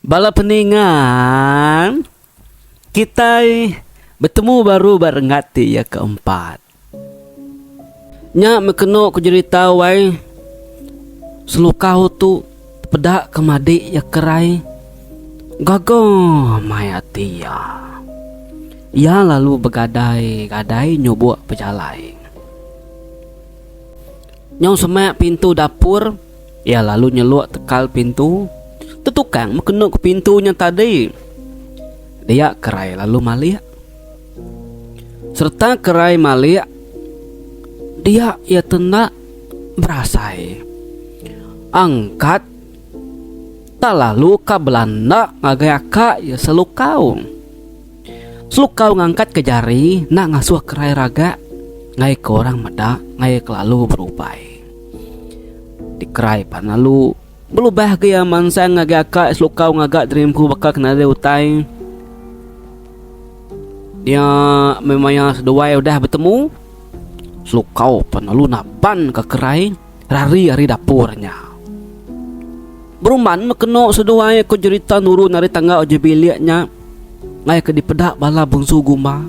Bala peninga kitai betemu baru ba renggat ti iya keempat. Nya meh kenu ku jerita wai Selukau tu tepeda ke madik iya kerai gaga mai ati iya. Iya lalu begadai gadai nyubuk pejalai. Nyau semak pintu dapur, iya lalu nyeluk tekal pintu. Tetukang meh kenu ke pintu nya tadi. Dia kerai lalu malik. Sereta kerai malik, dia iya tenda berasai. Angkat tak lalu ka belanda ngagai aka iya selukau. Selukau ngangkat ke jari enda ngasuh kerai ragak ngagai ke orang meda ngagai kelalu berupai. Dikerai pan lalu belubah ga iya mansang ngagai aka selukau ngaga diri empu baka ke nadai utai. Dia meh maya seduai udah betemu selukau pan lalu naban ka kerai rari ari dapur nya. Berumban meh kenu seduai ko jerita nurun ari tangga uji bilik nya ngai ke dipeda bala bungsu gumba.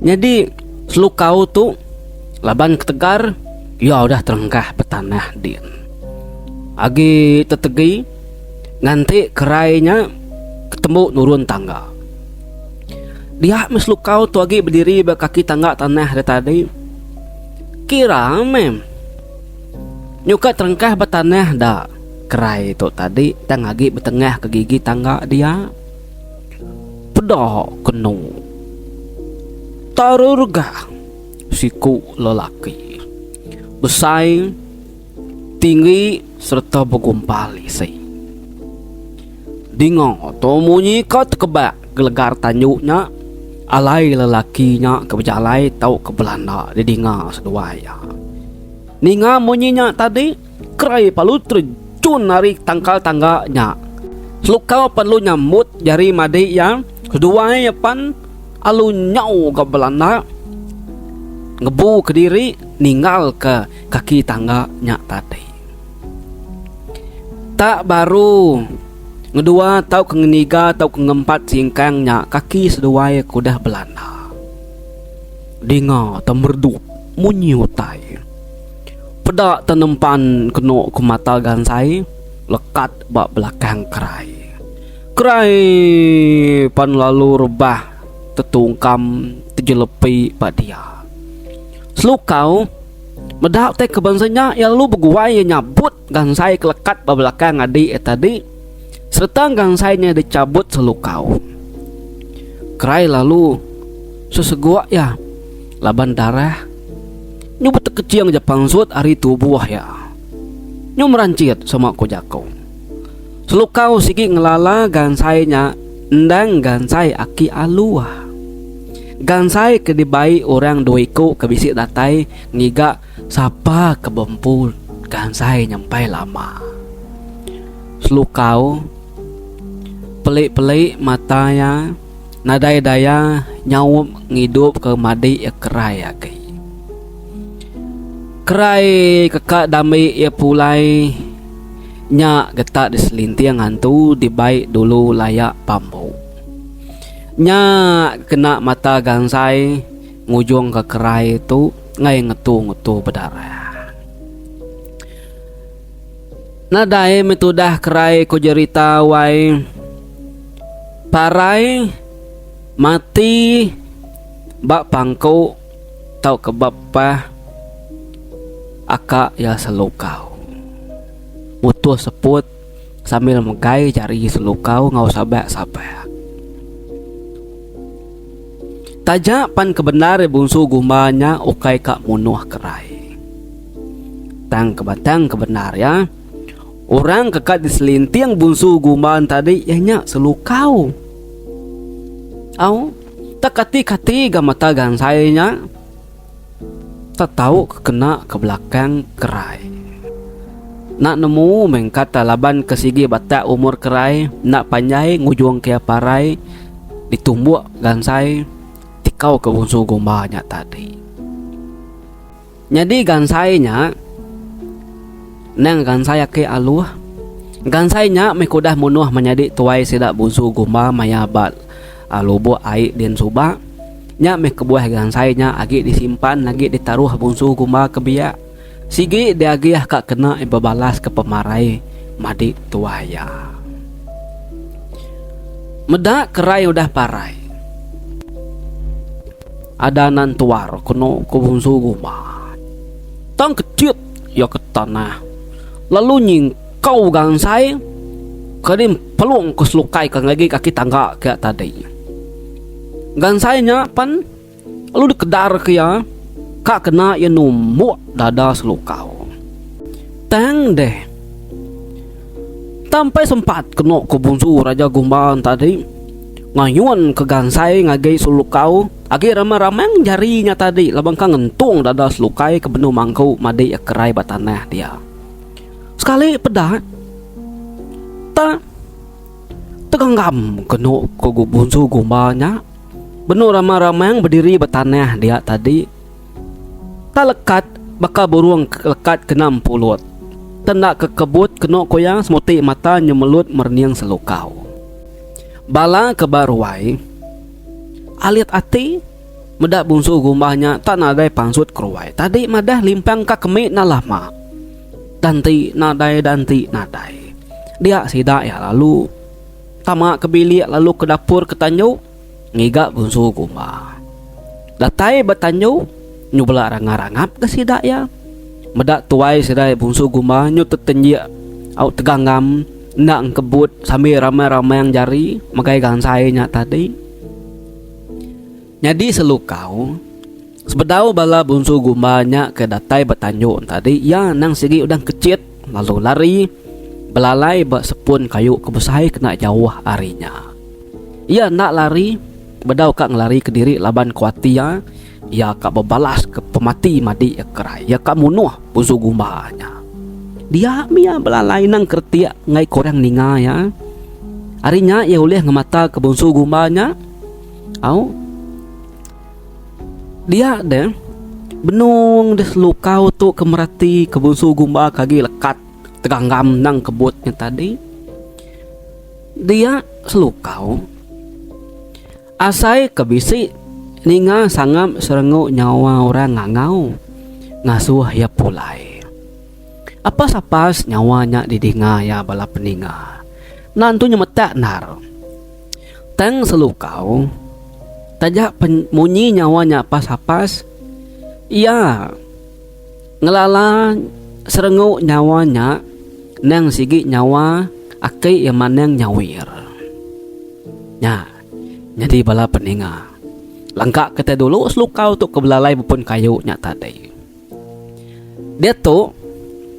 Nyadi Selukau tu laban ketegar iya udah terengkah betanah din. Agi tetegi nganti kerai nya ketembu nurun tangga. Dia meh Selukau tu agi bediri ba kaki tangga tanah da tadi. Kira meh. Nyuka terengkah ba tanah da kerai tu tadi tang agi betengah ke gigi tangga dia. Peda kenu. Taru rega siku lelaki besai tinggi sereta begumpal isi. Dinga tu munyi ka tekebak gelegar tanju nya alai lelaki nya ke bejalai tauka belanda didinga seduai iya. Ninga munyi nya tadi, kerai palu terejun ari tangkal tangga nya. Selukau pan lu nyambut jari madi iya, seduai iya pan alu nyau ga belanda ngebu kediri ninggal ke kaki tangga nya tadi. Tak baru ngedua tauka ngeniga tauka ngempat singkang nya kaki seduai ke udah belanda. Dinga te meredup munyi utai. Peda te nempan kenu ku mata gansai lekat ba belakang kerai. Kerai pan lalu rebah tetungkam tejelepi ba dia. Selukau meda utai ke bansa nya iya lalu beguai iya nyabut gansai ke lekat ba belakang adi iya tadi sereta gansai nya dichabut Selukau. Kerai lalu seseguk iya laban darah nyu betekeching ja pansut ari tubuh iya. Nyu meranchit sema ku jaku. Selukau sigi ngelala gansai nya endang gansai aki Aluh. Gansai ke dibai orang dua iku ke bisi datai ngiga sapa ke bempu gansai nyempai lama. Selukau Peli-peli mata iya nadai daya nyaup ngidupka madi iya kerai agi. Kerai ke ka dambi iya pulai nya getak diselinting antu dibai dulu laya pambu. Nya kena mata gansai ngujungka kerai tu enggai ngetu-ngetu bedarah. Nadai meh tudah kerai ko jerita wai. Parai mati ba pangku tauka ba pah aka iya selukau. Mutus seput sambil megai jari selukau enggau sabak-sabak. Taja pan kebendar bunsu gumba nya ukai ka munuh kerai. Tang ke batang ke bendar iya, orang ke ka diselinting bunsu gumban tadi iya nya Selukau. Au, tak kati-kati ga mata gansai nya tak tau ke kena ke belakang kerai. Enda nemu meh engka laban ke sigi batak umur kerai enda panjai ngujung ke iya parai ditumbuk gansai tikau ke bunsu gumba nya tadi. Nyadi gansai nya endang gansai ake aluh. Gansai nya meh ke udah munuh menyadi tuai sida Bunsu Gumba maya ba lubuk ai din suba. Nya meh kebuah gansai nya agi disimpan agi ditaruh Bunsu Gumba ke biak. Sigi diagih ka kena bebalas ke pemarai madi tuai iya. Meda kerai udah parai. Ada nantuar kenu ku Bunsu Gumba. Tang kechit iya ke tanah lalu nyingkau gansai ke diempelung ke selukai ke ngagai kaki tangga ke tadi. Gansai nya pan lalu dikedar ke iya ka kena iya numbuk dada selukau. Tang deh tampai sempat kenu ku Bunsu Raja Gumba tadi ngayun ke gansai ngagai selukau. Agi ramang-ramang jari nya tadi laban ka ngentung dada selukai ke benung mangku madi iya kerai ba tanah dia. Sekali peda tak tegenggam kenu ko Bunsu Gumba nya benung ramang-ramang bediri ba tanah dia tadi tak lekat baka burung ke lekat kena empulut. Tenda ke kebut kenu ko iya semuti mata nyemelut merening selukau. Bala ke ba ruai. Alit ati meda bunsu gumbah nya tak nadai pansut keruai tadi madah limpang ka kemi enda lama. Danti nadai danti nadai. Dia sida iya lalu tama ke bilik lalu ke dapur ke tanju ngiga bunsu gumbah. Datai ba tanju nyu bela rangap-rangap ga sida iya meda tuai sida bunsu gumbah nyu tetenjik au teganggam. Enda engkebut sambil ramai-ramang jari megai gansai nya tadi. Nyadi selukau, sebedau bala bunsu gumba nya ke datai ba tanjung tadi iya endang sigi udah engkechit lalu lari belalai ba sepun kayu ke besai kena jauh ari nya. Iya enda lari bedau ka ngelari kediri laban ku ati iya, iya ka bebalas ke pemati madi iya kerai. Iya ka munuh bunsu gumba nya. Dia mih iya belalai nang keretik enggai ke orang ninga iya. Ari nya iya ulih ngemata ke bunsu gumba nya. Au. Dia deh benung deh selukau tu ke merati ke bunsu gumba ke agi lekat teganggam nang kebut nya tadi. Dia selukau asai ke bisi ninga sangap serengu nyawa orang ngangau ngasuh iya pulai. Apas-apas nyawa nya didinga iya bala peninga. Enda entu nyemetak endar. Tang selukau, taja pen munyi nyawa nya apas-apas, iya ngelala serengu nyawa nya nang sigi nyawa aki iya manang nyawir. Nya nyadi bala peninga. Langka kitai dulu selukau tu ke belalai bepun kayu nya tadi. Diatu,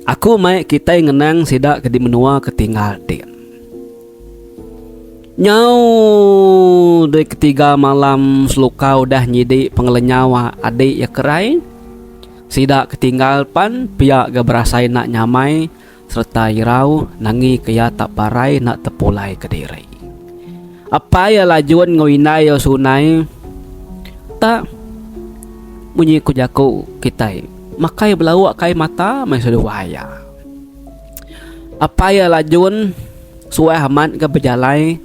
aku mai kitai ngenang sida ke di menua ke tinggal din. Nyau doi ketiga malam Seluka udah nyidi pengelenyau adi iya kerai, sida ke tinggal pan pia ga berasai enda nyamai sereta irau nangi ke iya tak parai enda tepulai kediri. Apai iya Lajun enggau indai iya Sunai tak munyi ku jaku kitai makai belauk kai mata meh seduai iya. Apai iya Lajun suah amat ga bejalai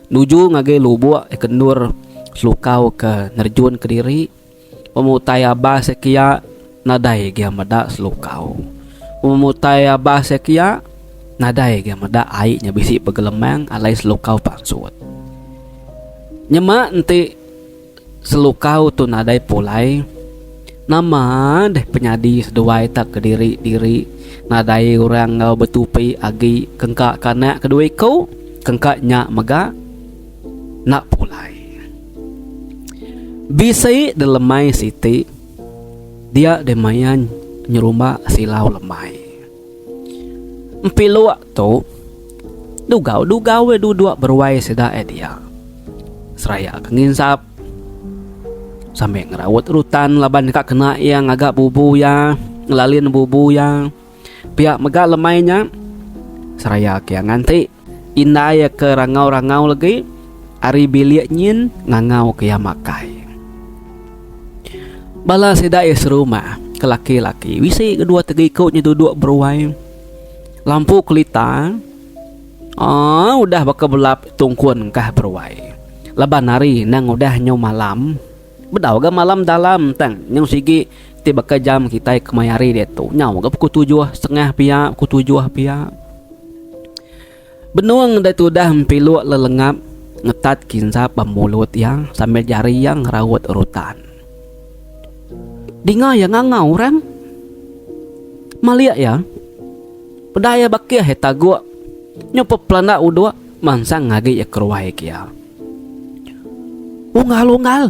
nuju ngagai lubuk ke endur selukau ke nerjun kediri. Pemutai abah sekia nadai gia meda selukau. Pemutai abah sekia nadai gia meda ai nya bisi begelemang alai selukau pansut. Nyema enti selukau tu nadai pulai nama deh penyadi seduai tak kediri diri nadai orang enggau betupi agi kengka ke anak kedua iku kengka nya mega enda pulai. Bisi de lemai siti dia deh maya nyerumba silau lemai. Empiluk tu dugau dugau eh duduk beruai sida eh dia. Seraya ke nginsap sambil ngeraut rutan laban ka kena iya ngaga bubu iya ngelalin bubu iya. Pia mega lemai nya seraya ke nganti indai iya ke rangau-rangau legi ari bilik nyin ngangau ke iya makai. Bala sida iya serumah ke laki-laki bisi ke dua tiga iku nya duduk beruai. Lampu kelita. Aaa udah baka belap tungkun kah beruai. Laban hari nang udah nyau malam. Bedau ga malam dalam tang nyau sigi ti baka jam kitai kemaya hari diatu nyau ga pukul tujuh setengah pia pukul tujuh pia. Benung deh tudah empiluk lelengap ngetat kinsap ba mulut iya sambil jari iya ngeraut rutan. Dinga iya ngangau orang. Malik iya. Peda iya bakih iya taguk nyup pelanda uduk mansang agi iya keruai ke iya. Unggal unggal.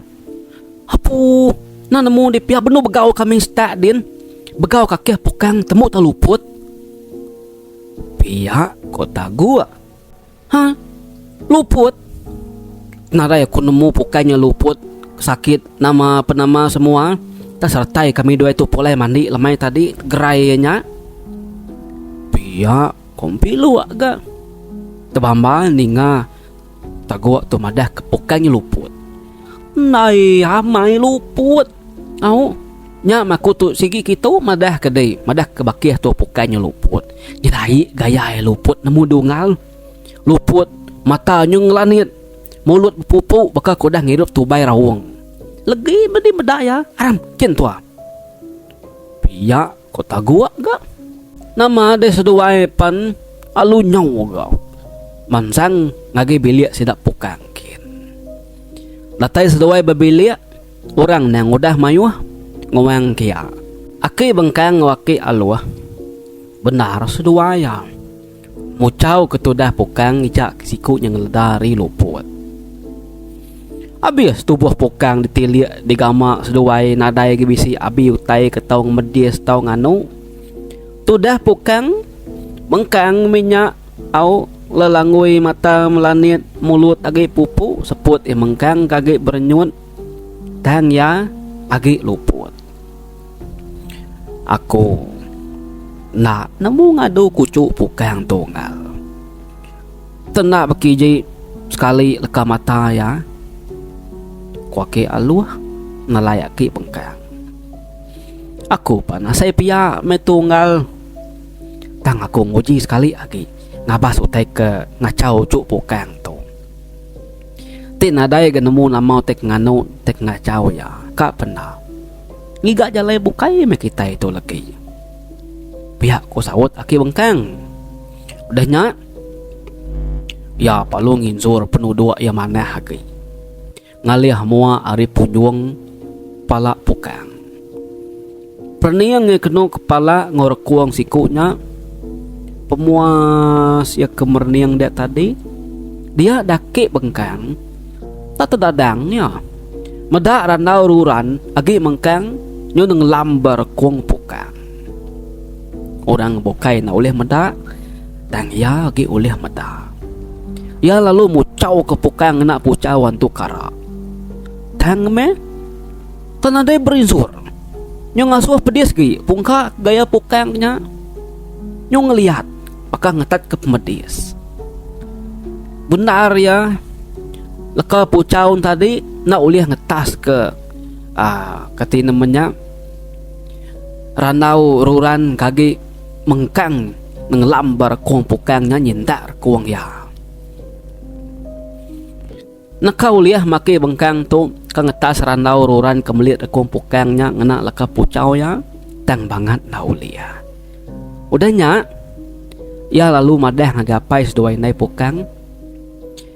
Apu enda nemu di pia benung begau kami setak din. Begau kakih pukang temu tau luput. Pia ko taguk. Ha? Luput? Nadai aku nemu pukai nya luput, sakit nama penama semua. Tang sertai kami duai tu pulai mandi lemai tadi gerai iya nya. Pia ko Empiluk ga. Tebamba ninga taguk tu madah ke pukai nya luput. Ndai amai luput. Au. Nya meh aku tu sigi kitu madah ke dei madah ke bakih tu pukai nya luput. Nyelai gaya iya luput nemu dunggal. Luput mata nyu ngelanit mulut bepupu baka ke udah ngirup tubai raung. Legi meh di meda iya aram kin tua. Pia ko Taguk ga. Nama deh seduai pan alu nyau ga mansang ngagai bilik sida pukang kin. Datai seduai ba bilik. Orang nang udah mayuh nguang kia. Aki bengkang enggau aki aluh bendar seduai iya. Muchau ke tudah pukang ija ke siku nya ngeleda ari luput. Abis tubuh pukang ditilik digama seduai nadai agi bisi abi utai ke tau ngemedis tau nganu. Tudah pukang bengkang mih nya au lelangui mata melanit mulut agi pupu seput iya mengkang ke agi berenyut. Tang iya agi luput. Aku enda nemu ngadu kuchuk pukang tu enggau. Tenda bekiji sekali leka mata iya, ku aki aluh nelai aki bengkang. Aku pan asai pia meh tu enggau. Tang aku nguji sekali agi ngabas utai ke ngachau chuk pukang tu. Ti nadai ga nemu nama utai ke nganu utai ke ngachau iya ka penda. Ngiga jalai bukai meh kitai tu legi. Pia ku saut aki bengkang. Udah nya iya parlu nginsur penuduk iya manah agi. Ngalih mua ari punjung pala pukang. Perening iya kenu kepala enggau rekung siku nya pemuas iya ke merening dia tadi dia daki bengkang tak tedadang iya meda randau ruran agi mengkang nyau nenglam ba rekung pukang. Orang bukai enda ulih meda tang iya agi ulih meda. Iya lalu muchau ke pukang ngena puchau antu kara. Tang meh. Tang nadai berinsur. Nyu ngasuh pedis gi pungka gaya pukang nya. Nyu ngeliat baka ngetat ke pemedis. Bendar iya leka puchau tadi enda ulih ngetas ke aaa kati nama nya randau ruran ke agi mengkang ngelam ba rekung pukang nya nyintak rekung iya. Naka ulih maki bengkang tu ke ngetas randau ruran ke melit rekung pukang nya ngena leka puchau iya tang bangat enda ulih. Udah nya, iya lalu madah ngagai apai seduai indai pukang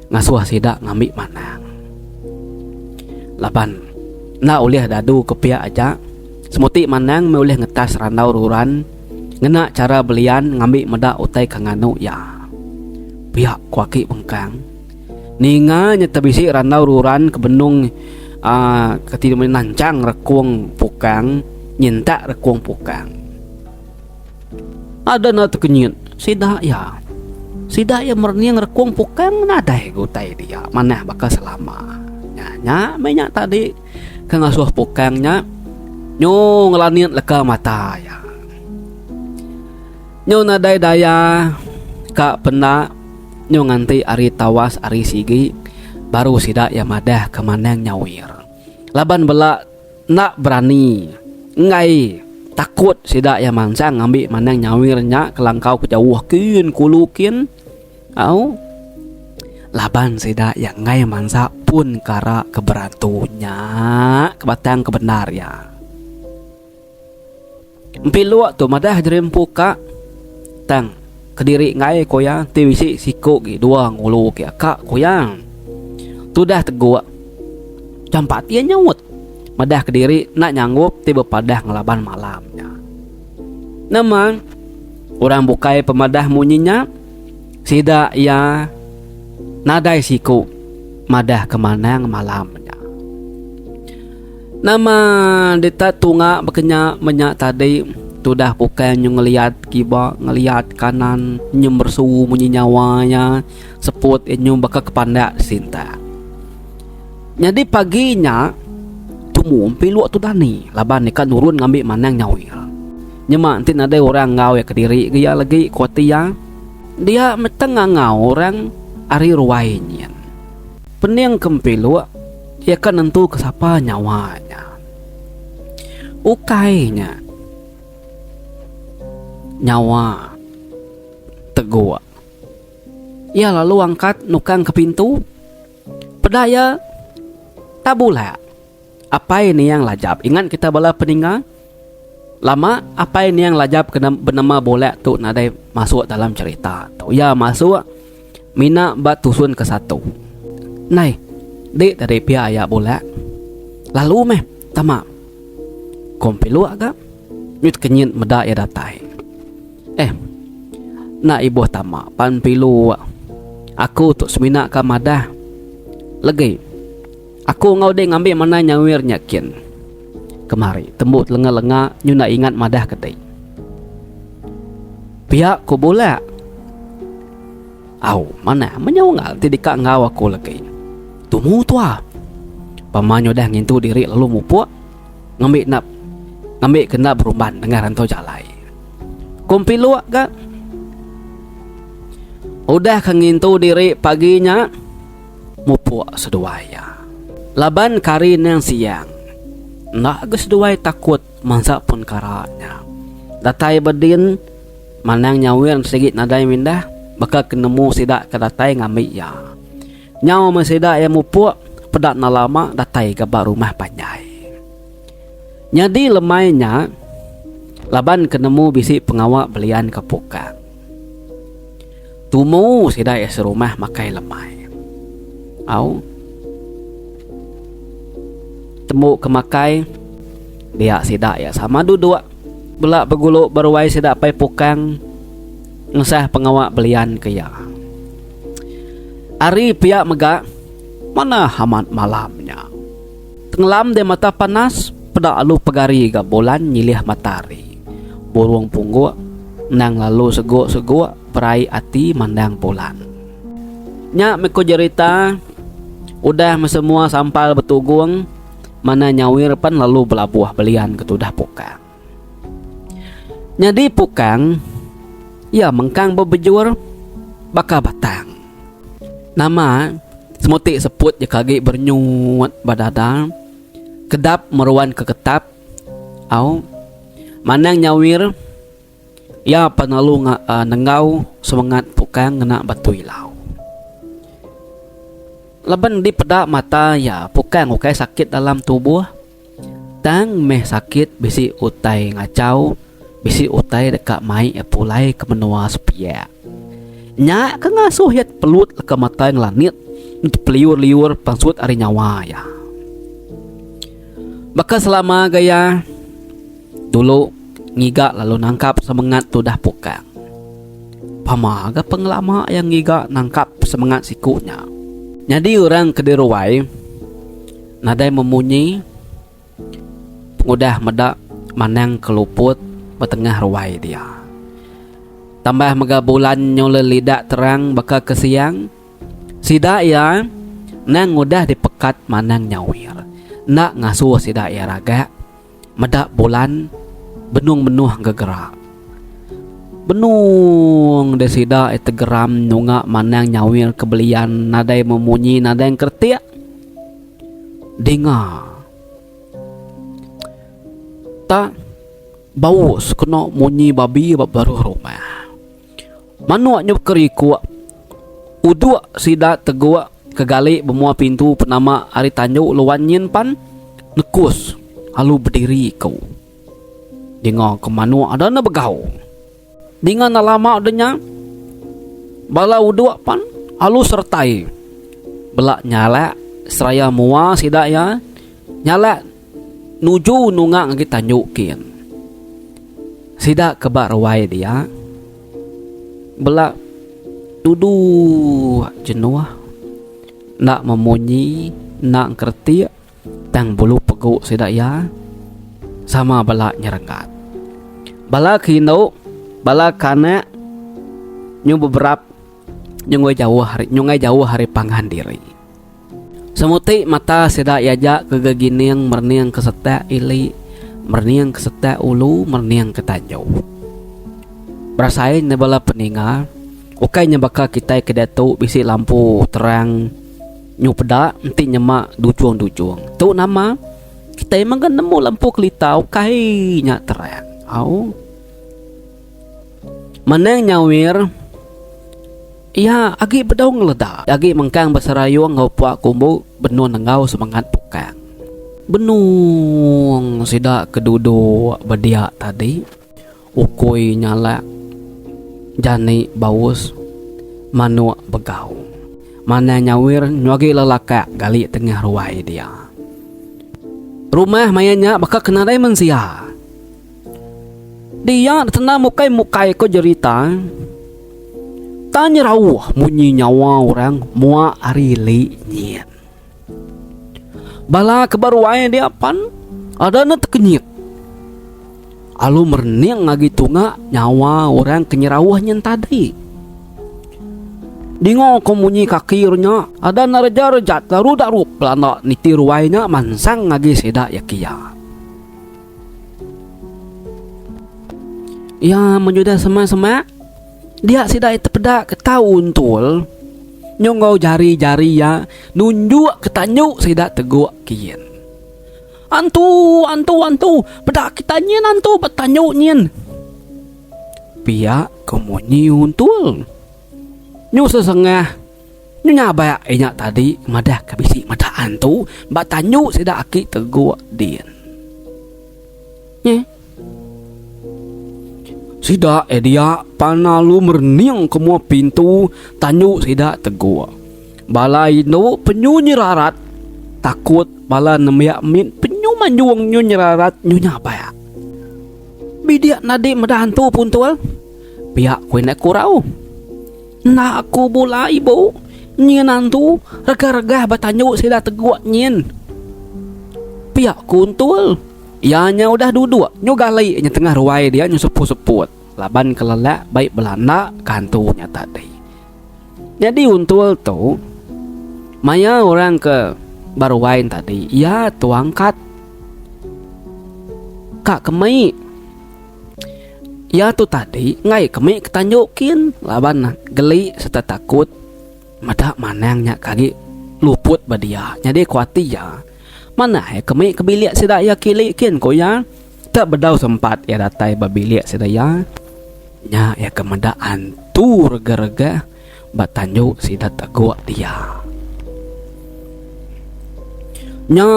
ngasuh sida ngambi manang. Laban enda ulih dadu ke pia aja, semuti manang meh ulih ngetas randau ruran ngena chara belian ngambi meda utai ke nganu iya. Pia ku aki bengkang. Ninga nya tebisi randau ruran ke benung aaa kati nama nanchang rekung pukang nyintak rekung pukang. Ada enda tekenyit sida iya. Sida iya merening rekung pukang nadai ga utai dia manah baka selama. Nya nya meh nya tadi ke ngasuh pukang nya nyu ngelanit leka mata iya. Nyu nadai daya ka penda. Nyu nganti ari tawas ari sigi baru sida iya madah ke manang nyawir. Laban bela enda berani enggai takut sida iya mansang ngambi manang nyawir nya ke langkau ke jauh kin kulu kin. Au. Laban sida iya enggai mansa pun kara ke berantu nya ke batang ke bendar iya. Empiluk tu madah diri empu ka tang kediri enggai ku iya ti bisi siku gi dua ngulu ki aka ku iya. Tudah teguk jampat iya nyaut madah kediri enda nyanggup ti bepadah ngelaban malam nya. Nama orang bukai pemadah munyi nya. Sida iya nadai siku madah ke manang malam nya. Nama dita tunga baka nya menya tadi tudah bukai nyu ngeliat kiba ngeliat kanan nyu meresu munyi nyawa iya seput iya nyu baka ke pandak sintak. Nyadi pagi nya tumu empiluk tu dani laban deka nurun ngambi manang nyawir. Nyema enti nadai orang enggau iya kediri ge iya legi ku ati iya. Dia meteng ngangau orang ari ruai nyin. Pening ke empiluk iya ka nentu ke sapa nyawa nya. Ukai nya nyawa teguk. Iya lalu angkat nukang ke pintu peda iya tabulak. Apai niang Lajap. Ingat kita bala peninga, lama apai niang Lajap ke benama Bolek tu nadai masuk dalam cherita tu. Iya masuk mina ba tusun ke satu. Nai, dik tadi pia aya Bolek. Lalu meh tama. Ko Empiluk ga, nyut kenyit meda iya datai. Eh, enda ibuh tama pan Empiluk. Aku tu semina ka madah legi. Aku enggau dek ngambi manah nyawir nya kin. Kemari tembu telenga-lenga nyu enda ingat madah ke dek. Pia ku Bulak. Au, manah menyau enggau ti deka enggau aku legi. Tumu tua. Pama nyu udah ngintu diri lalu mupuk ngambi enda ngambi ke enda berumban nengah rantau jalai. Ku Empiluk ga. Udah ke ngintu diri pagi nya. Mupuk seduai iya. Laban kari nang siang, enda ga seduai takut mansa pun kara nya. Datai ba din, Manang Nyawin sigi nadai mindah baka ke nemu sida ke datai ngambi iya. Nyau meh sida iya mupuk peda enda lama datai ga ba rumah panjai. Nyadi lemai nya, laban ke nemu bisi pengawa belian ke pukang. Tumu sida iya serumah makai lemai. Au. Tembu ke makai dia sida iya sama duduk bela begulu ba ruai sida apai pukang ngesah pengawa belian ke iya. Ari pia mega manah amat malam nya. Tengelam deh mata panas peda alu pegari ga bulan nyilih matahari. Burung pungguk endang lalu seguk-seguk berai ati mandang bulan. Nya meh ku jerita udah meh semua sampal betugung mana nyawir pan lalu belabuh belian ke tudah pukang. Nyadi pukang iya mengkang bebejur baka batang. Nama semuti seput je ke agi berenyut ba dada kedap meruan keketap au manang nyawir iya pan lalu nenggau semengat pukang ngena batu ilau. Laban dipeda mata iya pukang ukai sakit dalam tubuh. Tang meh sakit bisi utai ngachau, bisi utai deka mai iya pulai ke menua sepiak. Nya ke ngasuh iya tepelut leka mata ngelanit tepeliur-liur pansut ari nyawa iya. Baka selama ga iya dulu ngiga lalu nangkap semengat tudah pukang. Pama ga pengelama iya ngiga nangkap semengat siku nya. Nyadi orang ke diruai. Nadai memunyi pengudah meda manang ke luput ba tengah ruai dia. Tambah mega bulan nyu lelidak terang baka ke siang, sida iya endang udah dipekat manang nyawir enda ngasuh sida iya ragak. Meda bulan benung menuh gegerak. Benung deh sida iya tegeram nunga manang nyawir ke belian nadai memunyi nadai engkeretik. Dinga tak bau sekena munyi babi ba baruh rumah. Manuk nyu bekerikuk. Uduk sida teguk ke gali bemua pintu penama ari tanju luan nyin pan nekus lalu bediri ku. Dinga ke manuk ada ne begau. Dinga enda lama udah nya bala uduk pan lalu seretai bela nyalak seraya mua sida iya nyalak nuju nunga ngagai tanju kin. Sida ke ba ruai dia. Bela duduk jenuh enda memunyi enda engkeretik tang bulu pegu sida iya sama bela nyerenggat. Bala ke indu bala ke anak nyu beberap nyunggai jauh ari nyunggai jauh ari pangan diri. Semuti mata sida iya aja ke gegining merening ke setak ili, merening ke setak ulu, merening ke tanju. Berasai ne bala peninga, ukai nya baka kitai ke diatu bisi lampu terang nyu peda enti nyema dujung-dujung. Tu nama kitai mega nemu lampu kelita ukai nya terang. Au. Menang nyawir iya agi bedau ngeleda agi mengkang beserayung enggau pua kumbu benung enggau semengat pukang. Benung sida ke duduk ba dia tadi ukui nyalak jani baus manuk begau. Manang nyawir nyu agi lelakak gali tengah ruai dia. Rumah maya nya baka ke nadai mensia. Dia tenda mukai mukai ko jerita. Tang nyerauh munyi nyawa orang mua ari li nyin. Bala ke ba ruai dia pan ada ne tekenyit. Alu merening agi tunga nyawa orang ke nyerauh nyin tadi. Dinga ko munyi kaki re nya ada ne reja rejat lalu darup belanda niti ruai nya mansang agi sida iya kia. Iya menyudah semak-semak dia sida iya tepeda ke tau untul nyu enggau jari-jari iya nunjuk ke tanju sida teguk kin. Antu antu antu peda kita nyin antu ba tanju nyin. Pia ke munyi untul nyu sesengah. Nyu nyabak inya tadi madah ke bisi meda antu ba tanju sida aki teguk din. Nyeh. Sida eh dia pan lalu merening ke mua pintu tanju sida teguk. Bala indu penyu nyerarat takut bala nembiak mit penyu manjung nyu nyerarat nyu nyabak. Bidik nadi meda antu puntul pia ku indai kurau. Enda aku bula ibu, nyin antu regah-regah ba tanju sida teguk nyin. Pia ku Untul. Iya nya udah duduk nyu gali nya tengah ruai dia nyu seput-seput laban ke lelak bai belanda ke antu nya tadi. Nyadi Untul tu maya orang ke ba ruai nya tadi iya tu angkat ka kemi. Iya tu tadi enggai kemi ke tanju kin laban geli sereta takut meda manang nya ke agi luput ba dia. Nyadi ku ati iya, manah iya kemi ke bilik sida iya kili kin ku iya. Te bedau sempat iya datai ba bilik sida iya, nya iya ke meda antu rega-rega ba tanju sida teguk dia. Nya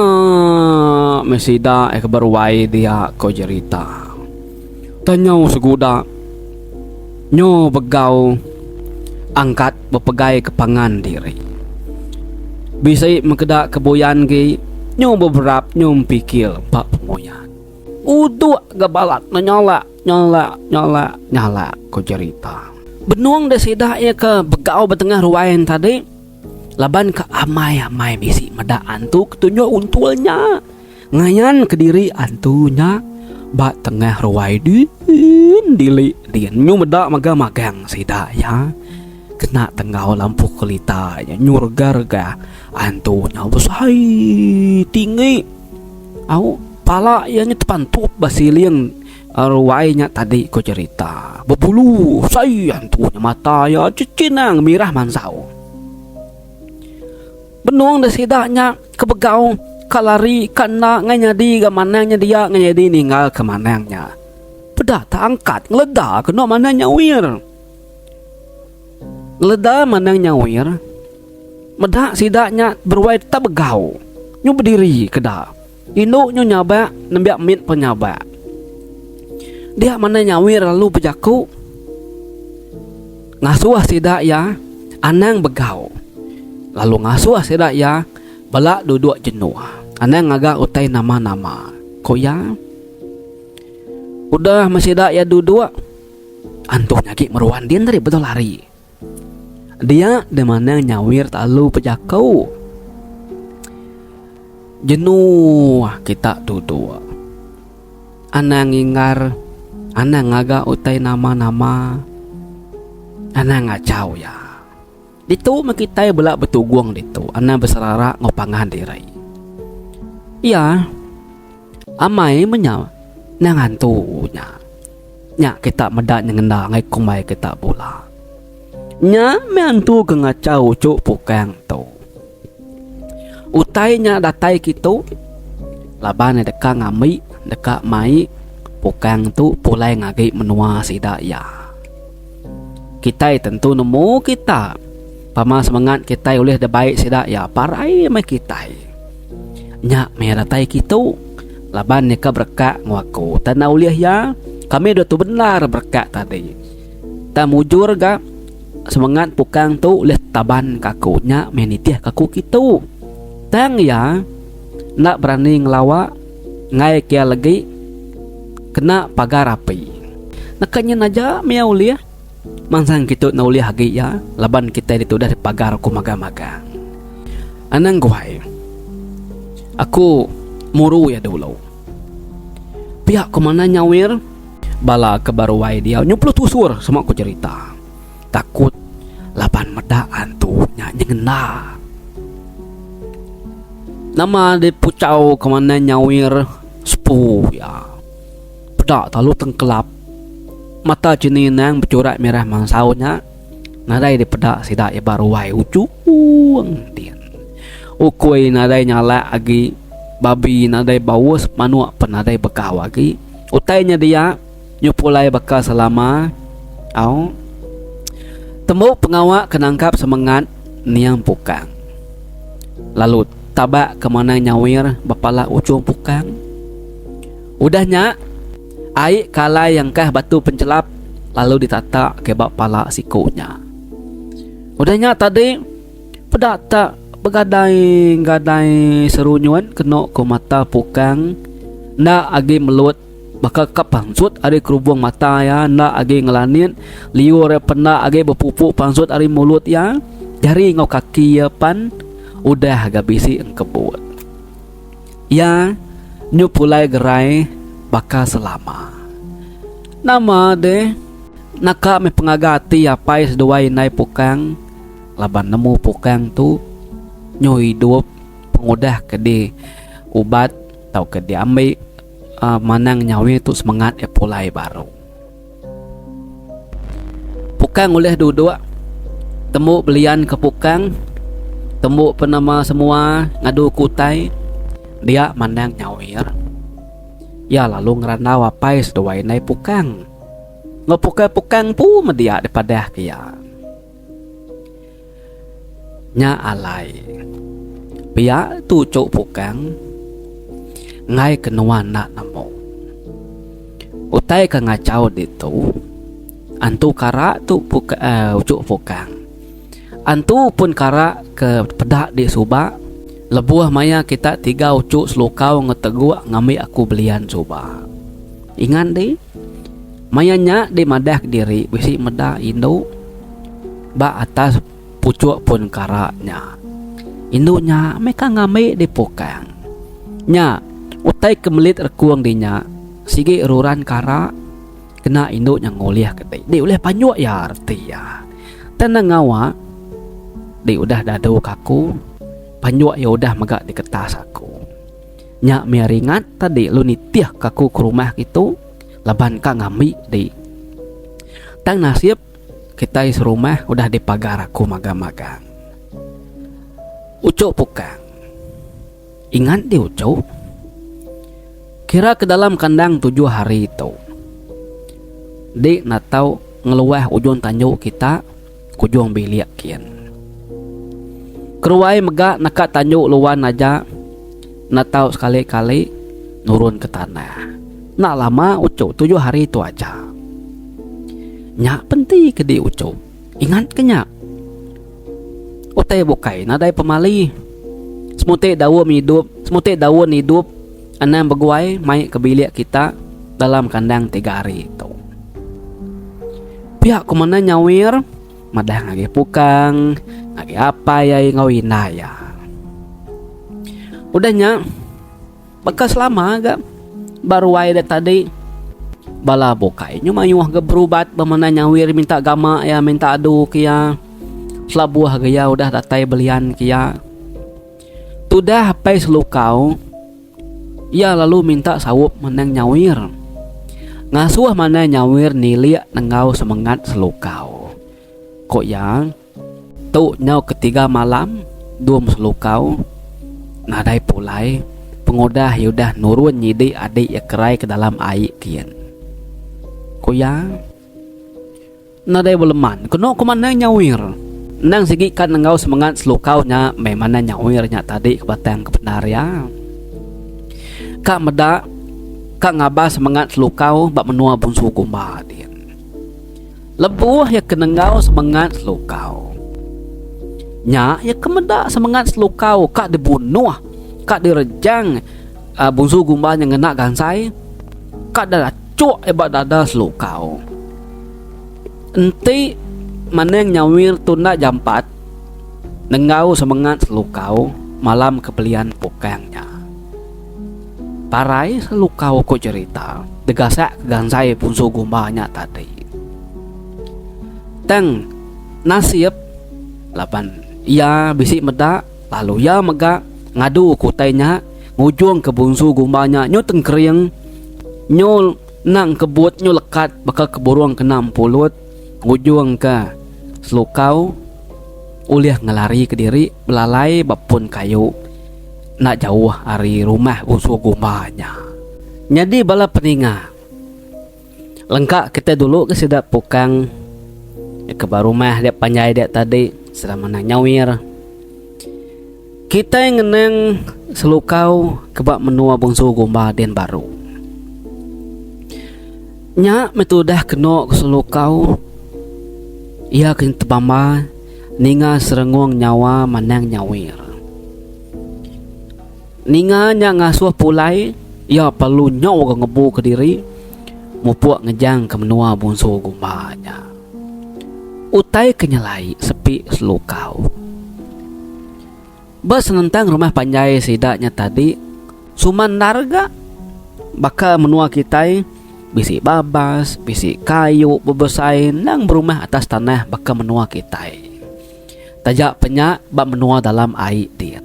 meh sida ke beruai dia ko jerita. Tanyau seguda nyu begau angkat bepegai ke pangan diri. Bisi mekeda ke buyan gi nyu beberap nyu empikil ba penguyan. Uduk ga balat ne nyalak nyalak nyalak nyalak ko jerita. Benung deh sida iya ke begau ba tengah ruai ne tadi laban ke amai amai bisi meda antu ke tunjuk untul nya ngayan kediri antu nya ba tengah ruai din dili din nyu meda mega magang sida iya kena tenggau lampu kelita nya nyu rega rega antu nya besai tinggi. Au, pala iya nya tepantup ba siling ruai nya tadi ko jerita. Bebulu sai antu nya mata iya chechinang mirah mansau. Benung da sida nya ke begau ka lari ka enda ngai nyadi ga manang nya dia ngai nyadi ninggal ke manang nya. Peda tak angkat ngeleda kenu manang nya wir. Ngeleda manang nyawir meda sida nya beruai tetap begau nyu bediri keda. Indu nyu nyabak nembiak mit pun nyabak. Dia manang nyawir lalu bejaku ngasuh sida iya anang begau lalu ngasuh sida iya bela duduk jenuh anang ngaga utai nama-nama, ku iya. Udah meh sida iya duduk. Antu nya agi meruan din tadi betul hari. Dia deh manang nyawir lalu bejaku. Jenuh kita duduk. Anang inggar, anang ngaga utai nama-nama. Anang ngachau iya. Ditu meh kitai bela betugung ditu anang beserara enggau pangan diri. Iya amai meh nya nang antu nya. Nya kita meda nyengenda ngagai kumbai kita bula. Nya meh antu ke ngachau uchu pukang tu. Utai nya datai kitu laban iya deka ngambi deka mai pukang tu pulai ngagi menua sida iya. Kitai tentu nemu kita pama semengat kitai ulih dibai sida iya parai meh kitai. Nya meh datai kitu laban iya ke berekak enggau aku. Tang enda ulih iya, kami dua tu bendar berekak tadi. Tang mujur ga semengat pukang tu ulih taban ka aku nya meh nitih ka aku kitu. Tang iya enda berani ngelawa enggai ke iya legi kena pagar api. Naka nyin aja mia ulih. Mansang kitu enda ulih agi iya laban kitai ditu udah dipagar ku magang-magang. Anang guai. Aku muru iya dulu. Pia ku manah nyawir bala ke ba ruai diau nyumpuluh tusur sema ku jerita. Takut laban meda antu nya nyengenda. Nama dipuchau ke manah nyawir sepu iya. Peda lalu tengkelap. Mata chini endang bechurak mirah mansau nya nadai dipeda sida iya ba ruai ujung din. Ukui nadai nyalak agi, babi nadai baus, manuk pun nadai begau agi. Utai nya dia nyu pulai baka selama au. Tembu pengawa ke nangkap semengat niang pukang. Lalu tabak ke manang nyawir bepala ujung pukang. Udah nya, ai ke alai engkah batu penchelap lalu ditata ke ba pala siku nya. Udah nya tadi, peda tak begadai-gadai serunyut kenu ku mata pukang enda agi melut baka ka pansut ari kerubung mata iya enda agi ngelanit liur iya pen enda agi bepupu pansut ari mulut iya, jari enggau kaki iya pan udah ga bisi engkebut. Iya nyu pulai gerai baka selama. Nama deh, naka meh pengaga ati apai seduai indai Pukang laban nemu Pukang tu nyu idup pengudah ke di ubat tauka diambi manang nyawi tu semengat iya pulai baru. Pukang ulih duduk tembu belian ke pukang tembu penema semua ngadu ke utai dia mandang nyawir. Iya lalu ngerandau apai seduai indai pukang. Enggau pukang-pukang empu meh dia dipadah ke iya. Nya alai, pia tu uchu pukang enggai ke nuan enda nemu. Utai ke ngachau ditu, antu kara tu uhh uchu pukang. Antu pun kara ke peda di suba lebuh maya kita tiga uchu selukau enggau teguk ngambi aku belian suba. Ingat dih, maya nya dih madah kediri bisi meda indu ba atas puchuk pun kara nya. Indu nya meh ka ngambi dih pukang. Nya, utai ke melit rekung dih nya sigi ruran kara kena indu nya ngulih ke dih. Dih ulih panjuk iya reti iya. Tang enda ngawa dih udah dadu ka aku, panjuk iya udah mega diketas aku. Nya mih ringat tadi lu nitih ka aku ke rumah kitu laban ka ngambi di. Tang nasib kitai serumah udah dipagar aku magang-magang. Uchu pukang. Ingat di uchu. Kira ke dalam kandang tujuh hari tu. Di natau ngeluah ujung tanju kita. ke ujung bilik kin. Keruai mega naka tanju luan aja enda tau sekali-kali nurun ke tanah. Enda lama uchu tujuh hari tu aja. Nya penti ke di uchu. Ingat ke nya. Utai bukai nadai pemali. Semuti daum idup, semuti daun idup anang beguai mai ke bilik kita dalam kandang tiga hari tu. Pia ku mene nyawir. Madah ngagai pukang, ngagai apai iya enggau indai iya. Udah nya, baka selama ga ba ruai da tadi bala bukai nyu mayuh ga berubat ba menda nyawir minta gama iya minta adu ke iya. Selabuh ga iya udah datai belian ke iya. Tudah apai Selukau. Iya lalu minta saup menang nyawir. Ngasuh manang nyawir nilik nenggau semengat Selukau. Ku iya, Tu nyau ketiga malam Dum Selukau nadai pulai pengudah iya udah nurun nyidi adik iya kerai ke dalam ai kin. Ku iya. Nadai beleman kenu ku manang nyawir. Endang sigi ka nenggau semengat selukau nya meh manang nyawir nya tadi ke batang ke bendar iya. Ka meda ka ngabas semengat selukau ba menua Bunsu Gumba din. Lebuh iya ke nenggau semengat selukau nya iya ke meda semengat selukau ka dibunuh ka direjang Bunsu Gumba nya ngena gansai ka dachuk iya ba dada selukau. Enti Manang Nyawir tu enda jampat nenggau semengat Selukau malam ke belian pukang nya. Parai Selukau ku jerita degasak ke gansai Bunsu Gumba nya tadi. Tang nasib laban iya bisi meda lalu iya mega ngadu ke utai nya ngujung ke Bunsu Gumba nya nyu tengkering nyu Enda engkebut nyu lekat baka ke burung kena empulut ngujungka Selukau ulih ngelarika diri belalai ba pun kayu enda jauh ari rumah Bunsu Gumba nya. Nyadi bala peninga lengka kitai dulu ke sida pukang ke ba rumah dia panjai dia tadi sida manah nyawir. Kitai ngenang Selukau ke ba menua Bungsu Gumba din baru. Nya meh tudah kenu ke Selukau iya ke tebamba ninga serengung nyawa manang nyawir. Ninga nya ngasuh pulai iya perlu nyau ga ngebu kediri mupuk ngejang ke menua Bungsu Gumba nya. Utai ke nyelai sepi Selukau. Ba senentang rumah panjai sida nya tadi suman endar ga. Baka menua kitai bisi babas, bisi kayu bebesai endang berumah atas tanah baka menua kitai. Taja pe nya ba menua dalam ai din.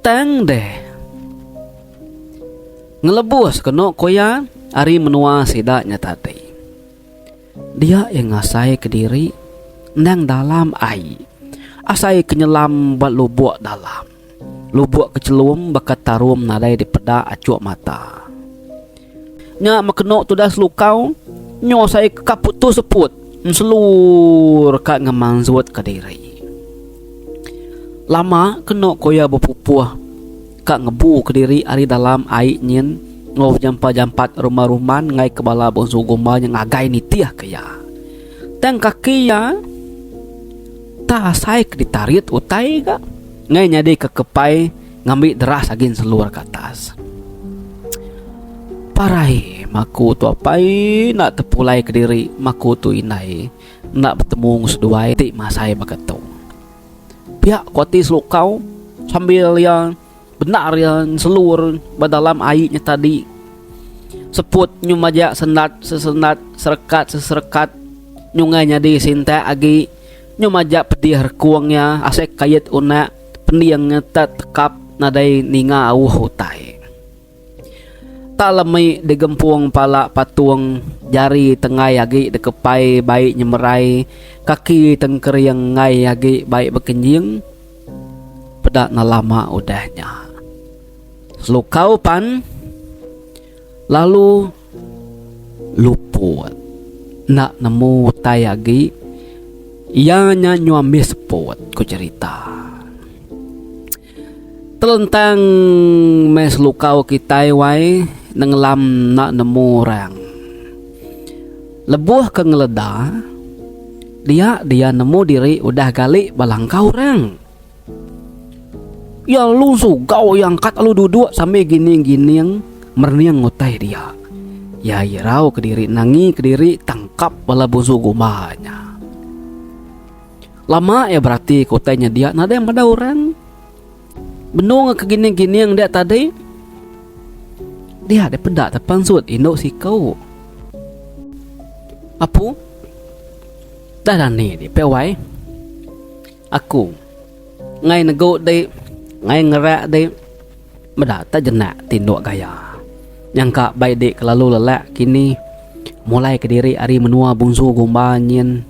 Tang deh ngelebus kenu ku iya ari menua sida nya tadi. Dia iya ngasai kediri endang dalam ai. Asai ke nyelam ba lubuk dalam. Lubuk ke chelum baka tarum nadai dipeda achuk mata. Nya mekenu tudah selukau nyu asai ke ka putus seput enselur ka ngemansut kediri. Lama kenu ku iya bepupuh. Ka ngebu kediri ari dalam ai nyin enggau bejampa-jampat rumban-rumban enggai ke bala Bonsu Gumba nya ngagai nitih ke iya. Tang kaki iya tak asai ke ditarit utai ga enggai nyadi ke kepai ngambi deras agi nselur ke atas. Parai maku tu apai enda tepulai kediri maku tu indai enda betemu enggau seduai ti masai baka tu. Pia ku ati Selukau sambil iya bendar iya nselur ba dalam ai nya tadi. Seput nyu majak sendat sesendat serekat seserekat nyungai nyadi sintak agi nyu majak pedih rekung iya asai kait unak pending iya te tekap nadai ninga auh utai. Tak lemi digempung pala patung jari tenggai agi dikepai bai nyemerai kaki tengkering enggai agi bai bekenjing peda enda lama udah nya. Selukau pan lalu luput enda nemu utai agi. Iya nya nyu ambis seput, ku cherita. Telentang meh selukau kitai wai nengelam enda nemu orang. Lebuh ke ngeleda, dia dia nemu diri udah gali ba langkau orang. Iya lalu sugau iya angkat lalu duduk sambil gining-gining merening utai dia. Iya irau kediri nangi kediri tangkap bala bunsu gumba nya. Lama iya berati ke utai nya dia nadai meda orang. Benung ke gining-gining dia tadi, dia dipeda tepansut indu siku. Apu, dah dani di pia wai. Aku ngai negu di ngai ngerak di meda tak jenak tinduk gaya. Nyangka bai di kelalu lelak kini mulai kediri ari menua Bunsu Gumba nyin.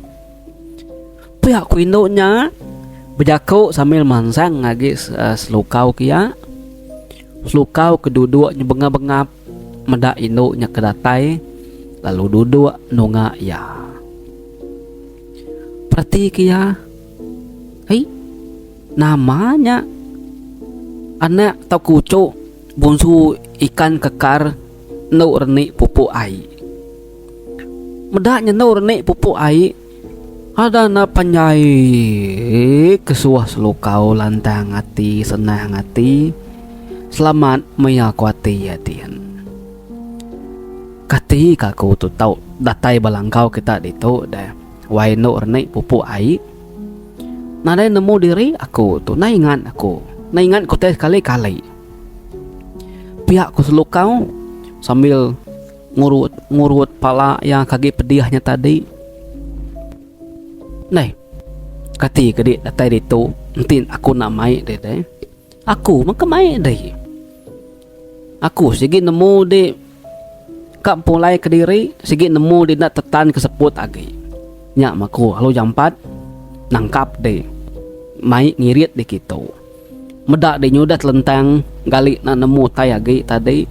Pia ku indu nya bejaku sambil mansang agi selukau ke iya. Selukau ke duduk nyebengap-bengap meda indu nya ke datai lalu duduk nunga iya. Pereti ke iya, Hei, nama nya anak tauka uchu bunsu ikan kekar endu renik pupuk ai. Meda nya endu renik pupuk ai, ada enda panjai ke suah selukau lantang ati senang ati selamat maya ku ati iya din. Kati ka aku tu tau datai ba langkau kita ditu deh wai endu renik pupuk ai. Nadai nemu diri aku tu nai ingat aku nai ingat ku utai sekali kali. Pia ku Selukau sambil ngurut ngurut pala iya ke agi pedih nya tadi. Neh kati ke di datai ditu enti aku enda mai deh deh. Aku meh ke mai deh. Aku sigi nemu di ka pulai kediri sigi nemu di enda tetan ke seput agi. Nya meh aku lalu jampat nangkap di mai ngirit di kitu. Meda di nyudah telentang gali enda nemu utai agi tadi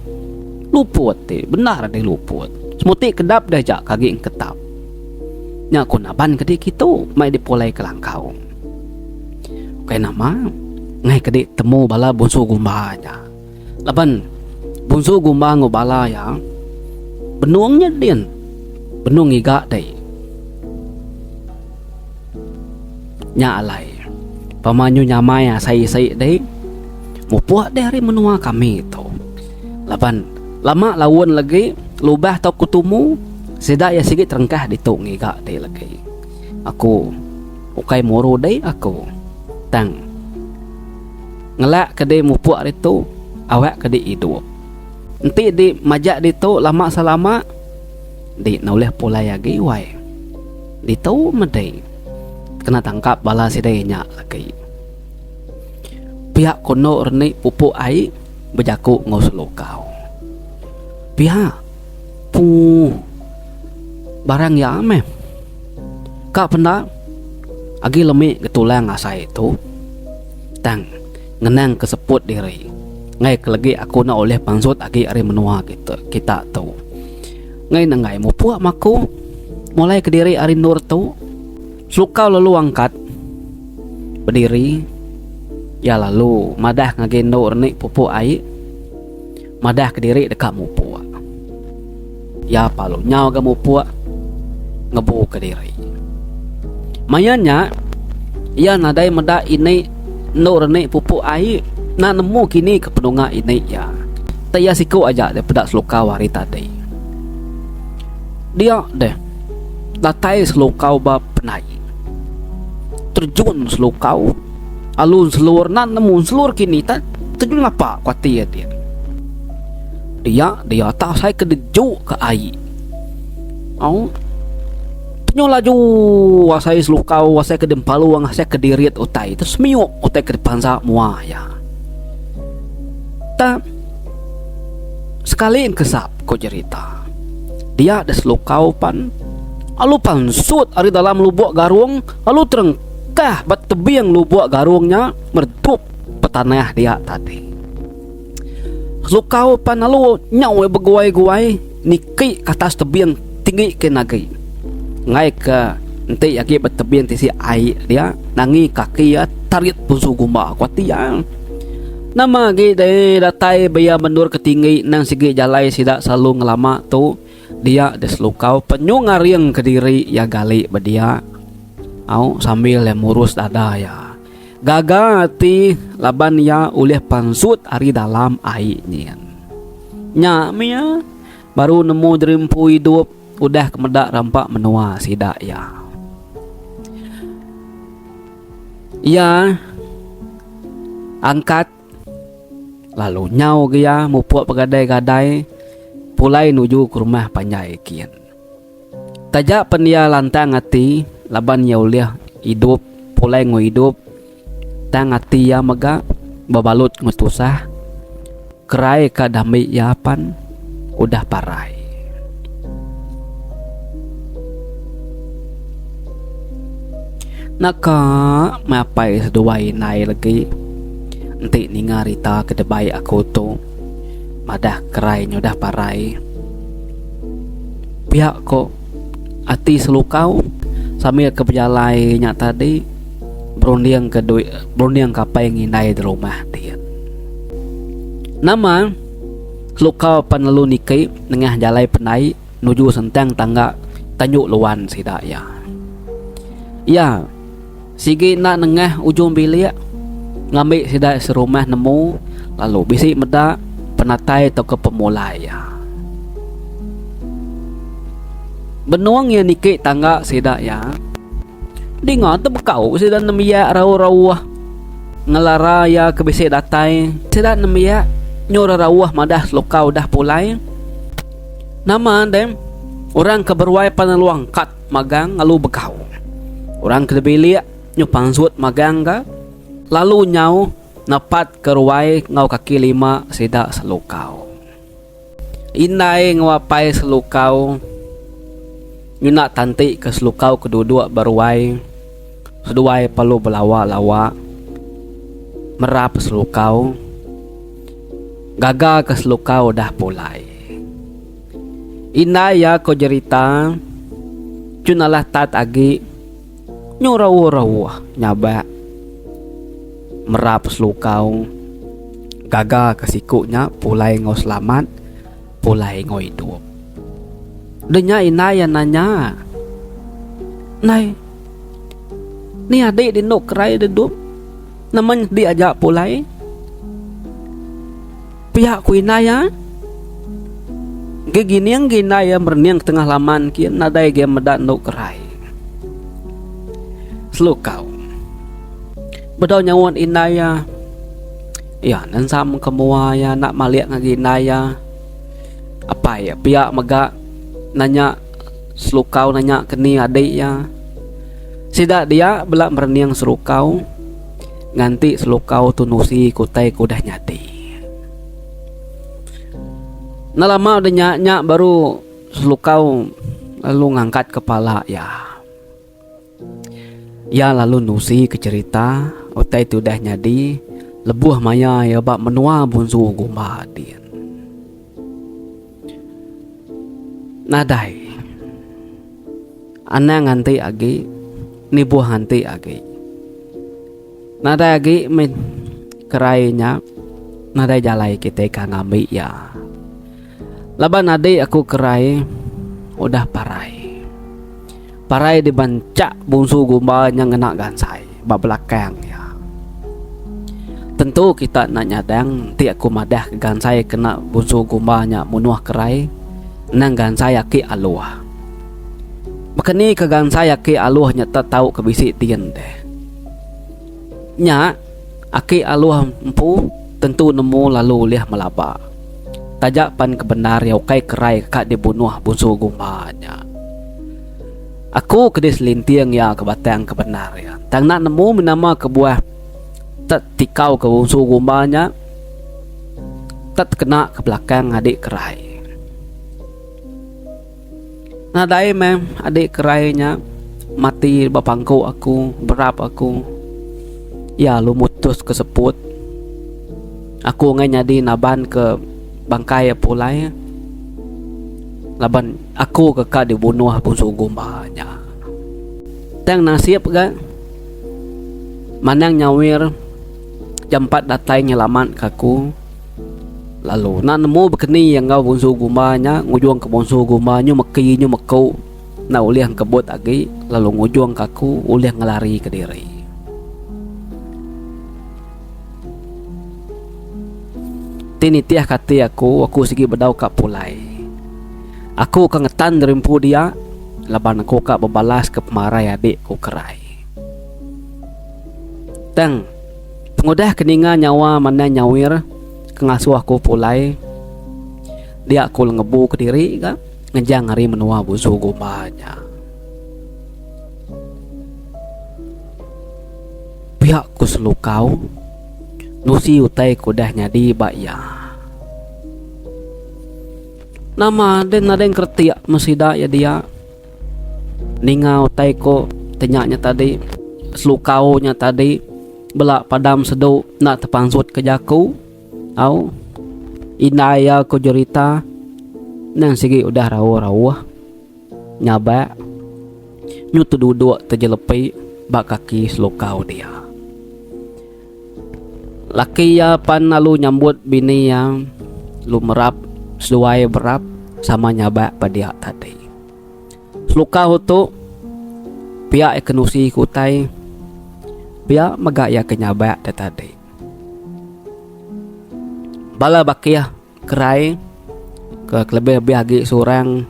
luput ti bendar di luput. Semuti kedap deh aja ke agi engketap. Nya ku naban ke di kitu mai di pulai ke langkau. Ukai nama ngai ke di temu bala bunsu gumba nya. Laban Bunsu Gumba enggau bala iya benung nya din benung ngiga dei. Nya alai pama nyu nyamai asai isi dei mupuk deh ari menua kami tu. Laban lama laun lagi lubah tauka tumu sida iya sigi terengkah ditu ngiga dei lagi. Aku ukai muru dei aku tang. Ngelak ke di mupuk ditu awak ke di idup. Enti di majak ditu lama selama di enda ulih pulai agi wai. Ditu meh di kena tangkap bala sida inya lagi. Pia ku endo renik pupuk ai bejaku enggau selukau. Pia puh barang iya meh. Ka penda agi lemi ke tulang asai tu. Tang, ngenang ke seput diri. Enggai ke legi aku enda ulih pansut agi ari menua kita kita tu. Enggai enda enggai mupuk meh aku mulai kediri ari endur tu. Selukau lalu angkat bediri iya lalu madah ngagai endu renik pupuk ai madah kediri deka mupuk. Iya palu nyau ga mupuk ngebu kediri. Maya nya iya nadai meda ini endu renik pupuk ai enda nemu kini ke penunga ini iya. Tai iya siku aja deh peda selukau hari tadi. Dia deh datai selukau ba penai. Terjun selukau alu selur enda nemu selur kini tai terjun lapa ku ati iya ti. Dia dia tak asai ke deju ke ai. Au. Penyu laju asai selukau asai ke dempalung asai ke dirit utai tu semiuk utai ke dipansa mua iya. Tak sekali engkesap ku jerita. Dia deh selukau pan alu pansut ari dalam lubuk garung alu terengkah ba tebing lubuk garung nya meredup petanah dia tadi. Lukau pan lalu nyau iya beguai-guai niki ke atas tebing tinggi ke agi. Enggai ke. Enti agi ba tebing tisi ai dia nangi kaki iya tarit punsu gumba ku ati iya. Nama agi deh datai ba iya mendur ke tinggi nang sigi jalai sida selalu ngelama tu dia deh selukau penyu ngaring kediri iya gali ba dia au sambil iya murus dada iya. Gaga ati laban iya ulih pansut ari dalam ai nyin. Nya mih iya baru nemu diri empu idup. Udah ke meda rampa menua sida iya. Iya angkat lalu nyau ga iya mupuk begadai-gadai pulai nuju ke rumah panjai kin. Taja pen iya lantang ati laban iya ulih idup pulai enggau idup tang ati iya mega bebalut enggau tusah. Kerai ka dambi iya pan udah parai. Naka meh apai seduai indai legi enti ninga rita ke dibai aku tu madah kerai nya udah parai. Pia ko ati selukau sambil ke bejalai nya tadi berunding ke duit berunding ke apai ngindai di rumah din. Nama Selukau pan lalu niki nengah jalai pendai nuju sentang tangga tanju luan sida iya. Iya sigi enda nengah ujung bilik ngambi sida serumah nemu lalu bisi meda penatai tauka pemulai iya. Benung iya niki tangga sida iya, dinga tebekau sida nembiak rauh-rauh. Ngelara iya ke bisi datai. Sida nembiak nyu rerauh madah seluka udah pulai. Nama deh, orang ke beruai pan lalu angkat magang lalu begau. Orang ke dibilik nyu pansut magang ga lalu nyau nepat ke ruai enggau kaki lima sida selukau. Indai enggau apai Selukau ngena tanti ke Selukau ke duduk ba ruai seduai perlu belawa-lawa merap Selukau gaga ke Selukau udah pulai. Indai iya ko jerita chun alah tat agi nyu rauh-rauh nyabak merap Selukau. Gaga ke siku nya pulai enggau selamat, pulai enggau idup. Udah nya indai iya nanya, Indai, ni adik di endo kerai de dup? Nama nyedi aja pulai? Pia ku indai iya. Gegining ge indai iya merening ke tengah laman kin nadai ge meda endo kerai. Selukau. Bedau nyaut indai iya. Iya nensam ke mua iya enda malik ngagai indai iya. Apai iya pia mega nanya Selukau nanya ke ni adik iya. Sida dia bela merening Selukau nganti Selukau tu nusi ke utai ke udah nyadi. Enda lama udah nya nya baru Selukau lalu ngangkat kepala iya. Iya lalu nusi ke cherita utai ti udah nyadi lebuh maya iya ba menua Bunsu Gumba din. Nadai. Anang nganti agi, nibuh nganti agi. Nadai agi meh kerai nya nadai jalai kitai ka ngambi iya. Laban adi aku kerai udah parai. Parai dibanchak Bunsu Gumba nya ngena gansai ba belakang iya. Tentu kita enda nyadang enti aku madah ke gansai kena Bunsu Gumba nya munuh kerai endang gansai aki aluh. Baka ni ke gansai aki aluh nya tau ke bisi din deh. Nya aki aluh empu tentu nemu lalu ulih melaba. Taja pan ke bendar iya ukai kerai ka dibunuh Bunsu Gumba nya. Aku ke diselinting iya ke batang ke bendar iya. Tang enda nemu meh nama kebuah te tikau ke Bunsu Gumba nya te tekena ke belakang adi kerai. Nadai meh adi kerai nya mati ba pangku aku berap aku. Iya lalu mutus ke seput. Aku enggai nyadi naban ke bangkai iya pulai laban aku ke ka dibunuh Bunsu Gumba nya. Tang nasib ga Manang Nyawir jampat datai nyelamatka aku lalu enda nemu bekeni iya enggau Bunsu Gumba nya ngujungka Bunsu Gumba nyu meki nyu meku enda ulih engkebut agi lalu ngujungka aku ulih ngelarika diri. Ti nitihka ati aku, aku sigi bedau ka pulai. Aku ka ngetan diri empu dia laban aku ka bebalas ke pemarai adik ku kerai. Tang, pengudah ke ninga nyawa manang nyawir ke ngasuh aku pulai, dia aku ngebu kediri ga ngejang ari menua Busu Gumba nya. Pia ku Selukau nusi utai ke udah nyadi ba iya. Nama deh nadai ngeretik meh sida iya dia. Ninga utai ku tenya nya tadi, Selukau nya tadi bela padam sedu enda tepansut ke jaku. Au indai iya ku jerita nang sigi udah rauh-rauh. Nyabak nyu teduduk tejelepi ba kaki selukau dia. Laki iya pan lalu nyambut bini iya lalu merap seduai berap sama nyabak ba dia tadi. Selukau tu pia iya ke nusi ke utai pia mega iya ke nyabak da tadi. Bala bakih Kerai ke kelebih-lebih agi seorang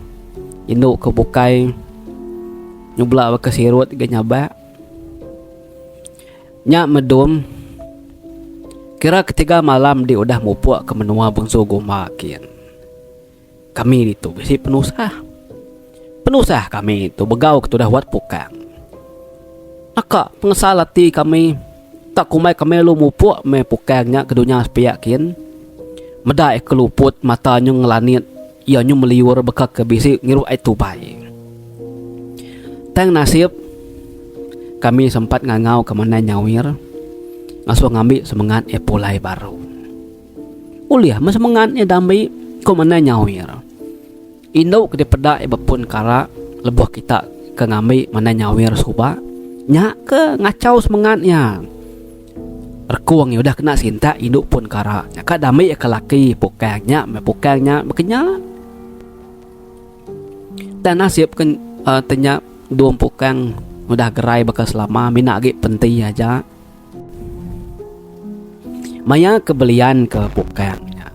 indu ke bukai nyubla baka sirut ga nyabak. Nya medum kira ketiga malam di udah mupuk ke menua Bungsu Gumba kin. Kami ditu bisi penusah. Penusah kami tu begau ke tudah wat pukang. Naka pengesal ati kami tak kumbai kami lalu mupuk meh pukang nya ke dunya sepiak kin. Meda iya ke luput mata nyu ngelanit iya nyu meliur baka ke bisi ngirup ai tubai. Tang nasib kami sempat ngangau ke mandai nyawir ngasuh ngambi semengat iya pulai baru. Ulih meh semengat iya dambi, ku Manai Nyawir. Indu ke dipeda iya bepun kara lebuh kita ke ngambi Manai Nyawir suba, nya ke ngachau semengat iya. Rekung iya udah kena sintak indu pun kara nya ka dambi iya ke laki pukang nya meh pukang nya baka nya. Tang nasib ke uhh te nya dum pukang udah gerai baka selama mina agi penti aja. Maya ke belian ke pukang nya,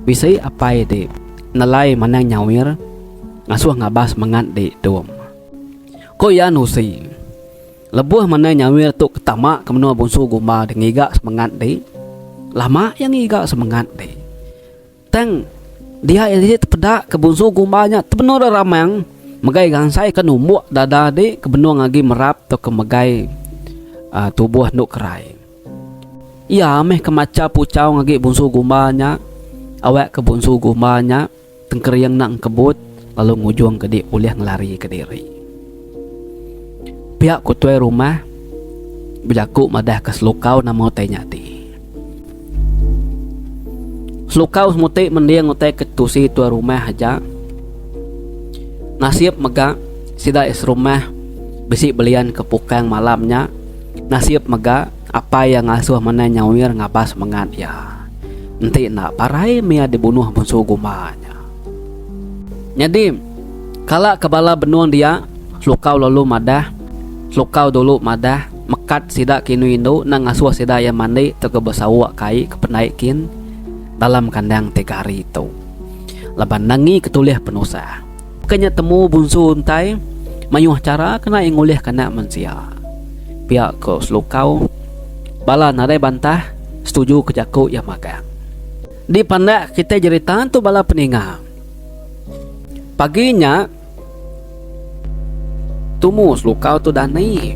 bisi apai ti nelai manang nyawir ngasuh ngabas mengat di dom. Ku iya nusi, lebuh manang nyawir tu ke tama ke menua Bunsu Gumba deh ngiga semengat di, lama iya ngiga semengat di. Tang, dia iya siti tepeda ke Bunsu Gumba nya tebenung deh ramang megai gansai ke numbuk dada di ke benung agi merap tauka megai uhh tubuh endu kerai. Iya meh ke macha puchau ngagi Bunsu Gumba nya awak ke Bunsu Gumba nya tengkering enda engkebut lalu ngujung ke di ulih ngelari ke diri. Pia ku tuai rumah bejaku madah ke Selukau nama utai nyadi. Selukau semuti mending utai ke tusi tuai rumah aja. Nasib mega sida iya serumah bisi belian ke pukang malam nya. Nasib mega apai iya ngasuh manah nyawir ngabas mengat iya. Enti enda parai mih iya dibunuh Bunsu Gumba nya. Nyadi kala ke bala benung dia Selukau lalu madah Selukau dulu madah mekat sida ke indu-indu enda ngasuh sida iya mandi tauka besauk ke ai ke pendai kin dalam kandang tiga hari tu laban nangi ke tulih penusah. Ke nya temu Bunsu Entai mayuh chara kena iya ngulihka anak mensia. Pia ko Selukau bala nadai bantah setuju ke jaku iya magang. Dipandak kitai jerita tu bala peninga. Pagi nya tumu Selukau tu dani.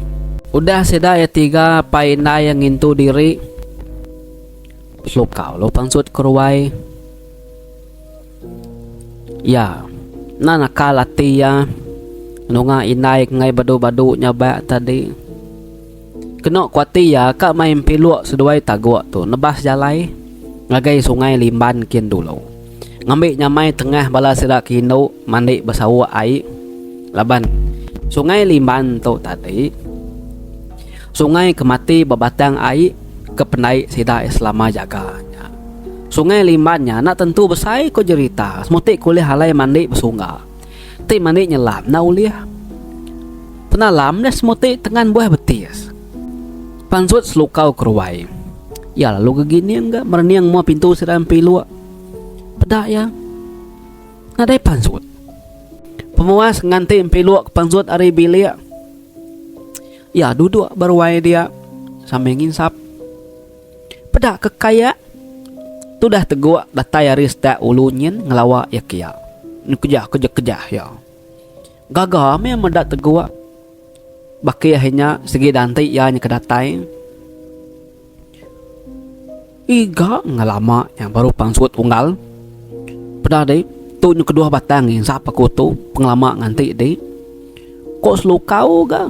Udah sida iya tiga apai indai iya ngintu diri Selukau lalu pansut ke ruai. Iya enda nakal ati iya nunga indai ke enggai badu-badu nyabak tadi. Kenu ku ati iya ka mai empiluk seduai taguk tu nebas jalai ngagai sungai Limban kin dulu. Ngambi nyamai tengah bala sida ke indu mandi besauk ai laban. Sungai Limban tu tadi sungai ke mati ba batang ai ke pendai sida selama jaga nya. Sungai Limban nya enda tentu besai ko jerita semuti ke ulih alai mandi besungga. Ti mandi nyelam enda ulih. Penalam deh semuti tengan buah betis. Pansut selukau keruai. Iya lalu gegining ga merening mua pintu sida empiluk. Peda iya. Nadai pansut. Pemuas nganti empiluk ke pansut ari bilik. Iya duduk ba ruai dia sambil nginsap. Peda ke kayak tudah teguk datai ari setak ulu nyin ngelawa iya kia. Kejah kejah kejah iya. Gaga meh meda teguk. Bakih nya sigi danti iya nya ke datai. Iga ngelama nya baru pansut unggal. Peda deh tu nyu keduah batang nginsap aku tu pengelama nganti deh. Ko selukau ga.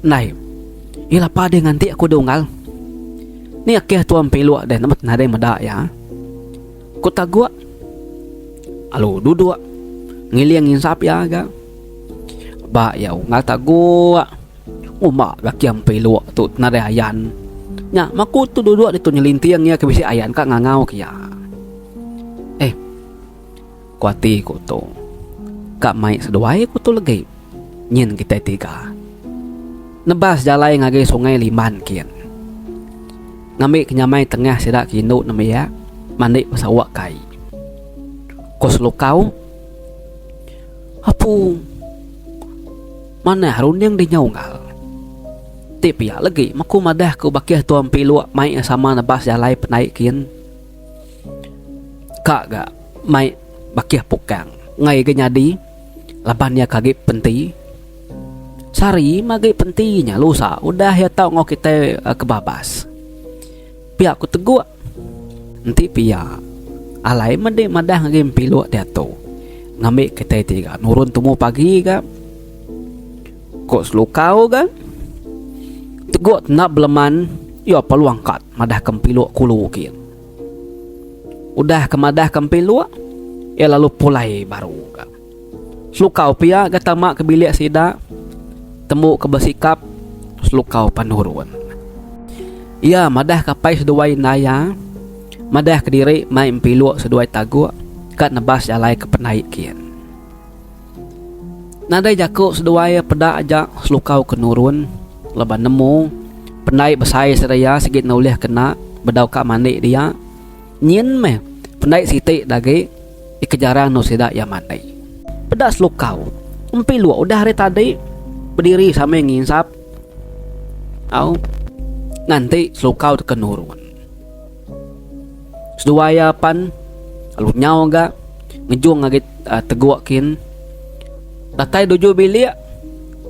Ndai. Iya lapa deh nganti aku deh unggal. Ni akih tua empiluk deh nama nadai meda iya. Ku Taguk alu duduk ngiling nginsap iya ga. Ba iya unggal Taguk. Uma laki empiluk tu nadai ayan. Nya maku tu duduk ditu nyelinting iya ke bisi ayan ka ngangau ke iya. Eh ku ati ku tu ka mai seduai ku tu legi nyin kitai tiga. Nebas jalai ngagai sungai Liman kin. Ngambi ke nyamai tengah sida ke indu nembiak mandi besawa kai. Ku Selukau Apu. Manah runding di nyau unggal. Ti pia legi meku madah ku bakih tua empiluk mai iya sama nebas jalai pendai kin. Ka ga mai bakih pukang enggai ga nyadi laban iya ke agi penti. Sehari meh agi penti nya lusa udah iya tau enggau kitai ke babas. Pia ku Teguk. Enti pia, alai meh madah ngagai empiluk diatu ngambi kitai ti ga nurun tumu pagi ga ko Selukau ga. Teguk enda beleman iya perlu angkat madah ke empiluk kulu gin. Udah ke madah ke empiluk iya lalu pulai baru ga. Selukau pia ga tama ke bilik sida tembu ke besikap Selukau pan nurun. Iya madah ke apai seduai indai iya madah kediri mai empiluk seduai taguk ka nebas jalai ke pendai kin. Nadai jaku seduai iya peda aja Selukau ke nurun laban nemu pendai besai sida iya sigi enda ulih kena bedau ka mandi dia. Nyin meh pendai siti da agi dikejarang endur sida iya mandi. Peda selukau empiluk udah ari tadi bediri sambil nginsap au nganti selukau teka nurun. Seduai iya pan lalu nyau ga ngejung agi teguk kin datai duju bilik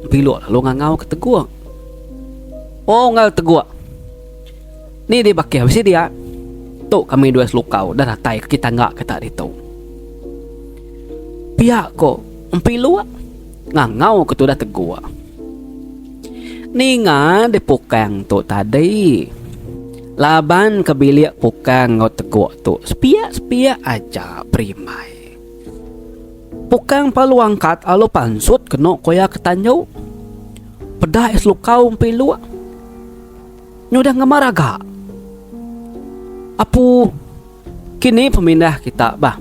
empiluk lalu ngangau ke teguk. Oh enggau teguk. Ni dih bakih bisi dia. Tu kami duai selukau dah datai kaki tangga kita ditu. Pia ko Empiluk ngangau ke tudah Teguk. Ninga dih pukang tu tadi. Laban ke bilik pukang enggau Teguk tu sepiak-sepiak aja berimbai. Pukang perlu angkat lalu pansut kenu ko iya ke tanju. Peda iya selukau Empiluk. Nyudah ngemar aga. Apu kini pemindah kita bah.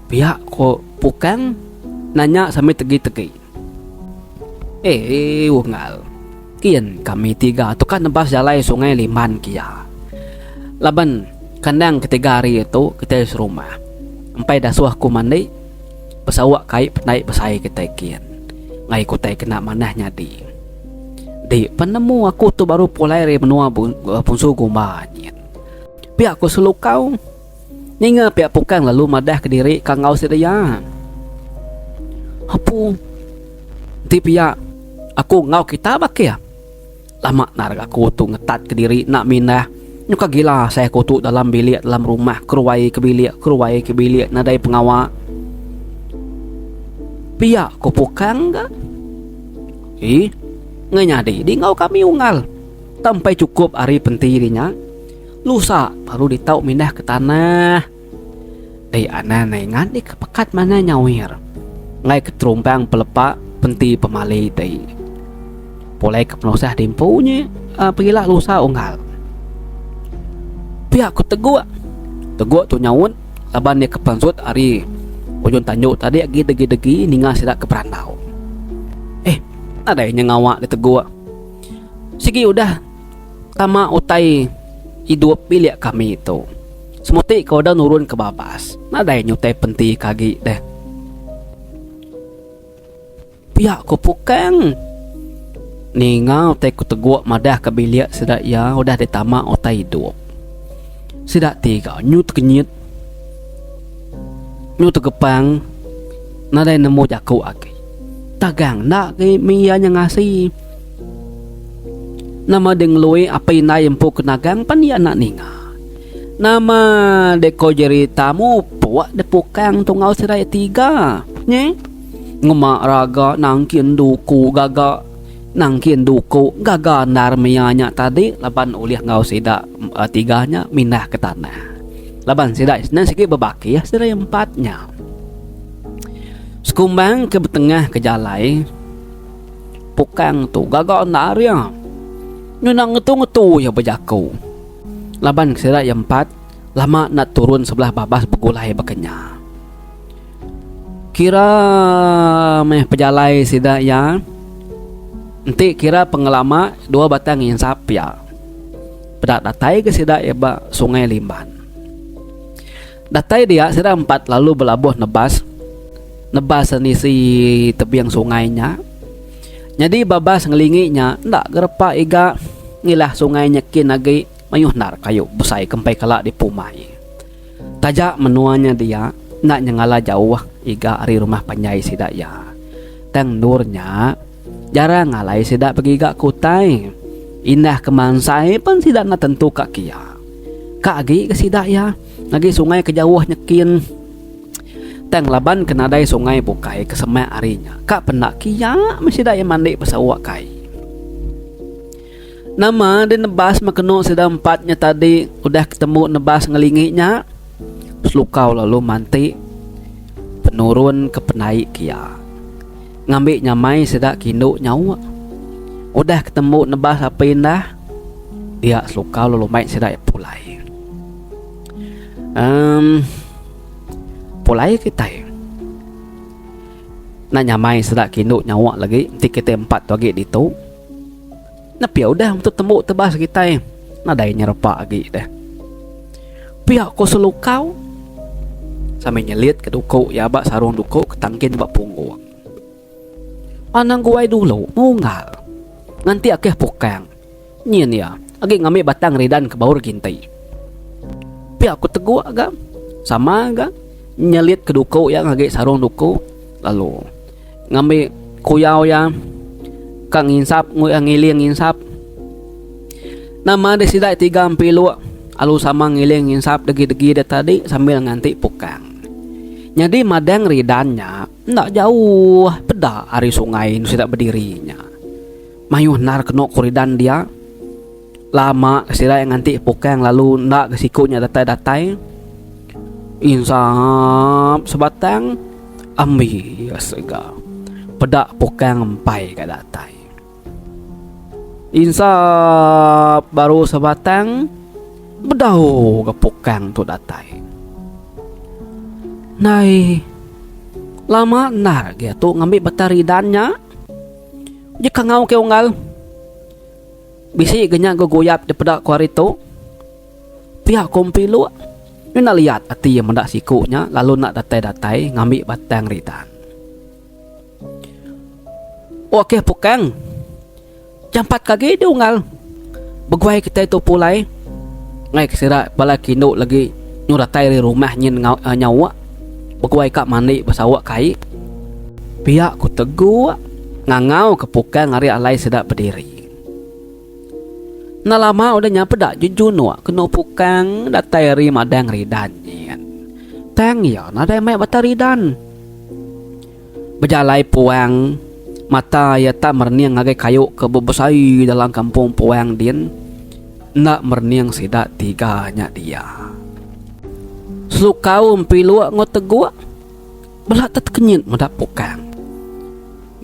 Pia ko Pukang nanya sambil tegi-tegi. Eii unggal kin kami tiga tu ka nebas jalai sungai Liman kia. Laban kandang ketiga hari tu kitai serumah empai dasuh ku mandi besauk kai pendai besai kitai kin ngai ku tai kena manah nyadi. Di penemu aku tu baru pulai ari menua Punsu Gumba nyin. Pia ku Selukau ninga pia Pukang lalu madah kediri ka enggau sida iya. Apu enti pia aku enggau kita bakih. Lama nar aku tu ngetat kediri enda mindah nyuka gila asai aku tu dalam bilik dalam rumah keruai ke bilik keruai ke bilik nadai pengawa. Pia ku Pukang ga. Ih, ngai nyadi di enggau kami unggal. Tang empai chukup ari penti di nya, lusa baru ditau mindah ke tanah. Dei anang nai ngan di ke pekat manah nyawir. Ngai ke terumpang pelepa. Penti pemali ti. Pulai ke penusah di empu nya pegila lusa unggal. Pia ku Teguk. Teguk tu nyaut laban iya ke pansut ari ujung tanju tadi agi degi-degi ninga sida ke berandau. Eh, nadai nya ngawa deh Teguk. Sigi udah tama utai idup bilik kami tu. Semuti ke udah nurun ke babas, nadai nya utai penti ke agi deh. Pia ku Pukang. Ninga utai ku Teguk madah ka bilik sida iya udah ditama utai idup. Sida tiga nyu tekenyit, nyu tegepang nadai nemu jaku agi. Tagang enda agi mih iya nya ngasi. Nama deh ngelui apai indai empu ke nagang pan iya enda ninga. Nama deh ko jerita mupuk deh Pukang tu enggau sida iya tiga. Nyi. Ngema raga nangkin duku gaga nangkin duku gaga endar maya nya tadi laban ulih enggau sida tiga nya mindah ke tanah. Laban sida senang sigi bebakih sida empat nya. Sekumbang ke betengah ke jalai pukang tu gaga endar iya. Ngena ngetu ngetu iya bejaku laban sida iya empat lama enda turun sebelah babas begulai baka nya. Kira meh pejalai sida iya enti kira pengelama dua batang nginsap pia peda datai ga sida iya ba Sungai Limban. Datai dia sida empat lalu belabuh nebas nebas nisi tebing sungai nya. Nyadi babas ngelingi nya enda gerepa iga ngilah sungai nya kin agi mayuh endar kayu besai ke empai kala dipumai. Taja menua nya dia enda nyengala jauh iga ari rumah panjai sida iya. Tang endur nya jarang alai sida begiga ke utai. Indah ke mansai pen sida enda tentu ka kia. Ka agi ke sida iya ngagai sungai ke jauh nyekin. Tang laban ke nadai sungai bukai ke semak ari nya ka penda kia meh sida iya mandi besauk kai. Nama deh nebas mekenu sida empat nya tadi udah ketemu nebas ngelingi nya Selukau lalu manti penurun ke pendai kia. Ngambi nyamai sida ke indu nyauk. Udah ketemu nebas api indah dia Selukau lalu mai sida iya pulai. Emm pulai kitai. Enda nyamai sida ke indu nyauk lagi enti kitai empat tu agi ditu. Nepia udah untuk tembu tebas kitai nadai nyerepa agi deh. Pia ko Selukau sambil nyelit ke duku iya ba sarung duku ke tangkin ba punggung. Anang guai dulu munggal nganti akih pukang nyin iya agi ngambi batang ridan ke baur ginti. Pia ko Teguk ga sama ga nyelit ke duku iya ngagai sarung duku lalu Ngambi kuyau iya ka nginsap ngiling nginsap. Nama deh sida tiga empiluk alu sama ngiling nginsap degi-degi da tadi sambil nganti pukang. Nyadi madang ridan nya enda jauh peda ari sungai enu sida bediri nya. Mayuh endar kenu ku ridan dia. Lama sida iya nganti pukang lalu enda ga siku nya datai-datai. Insap sebatang ambi sega peda pukang empai ga datai. Insap baru sebatang bedau ga pukang tu datai. Ndai lama endar agi atu ngambi batang ridan nya. Jeka ngau ke unggal. Bisi ga nya geguyap dipeda ku hari tu. Pia ku Empiluk, enda liat ati iya meda siku nya lalu enda datai-datai ngambi batang ridan. Okey pukang. Jampat ke agi deh unggal. Beguai kitai tu pulai. Ngai ke sida bala ke indu lagi nyu datai ari rumah nyin nyauk beguai ka mandi besauk ke ai. Pia ku Teguk ngangau ke pukang ari alai sida bediri. Enda lama udah nya peda jejunuk kenu pukang datai ari madang ridan nyin. Tang iya nadai mai batang ridan. Bejalai puang, mata iya tak merening ngagai kayu ke bebesai dalam kampung puang din. Enda merening sida tiga nya dia. Selukau empiluk enggau teguk bela tekenyit meda pukang.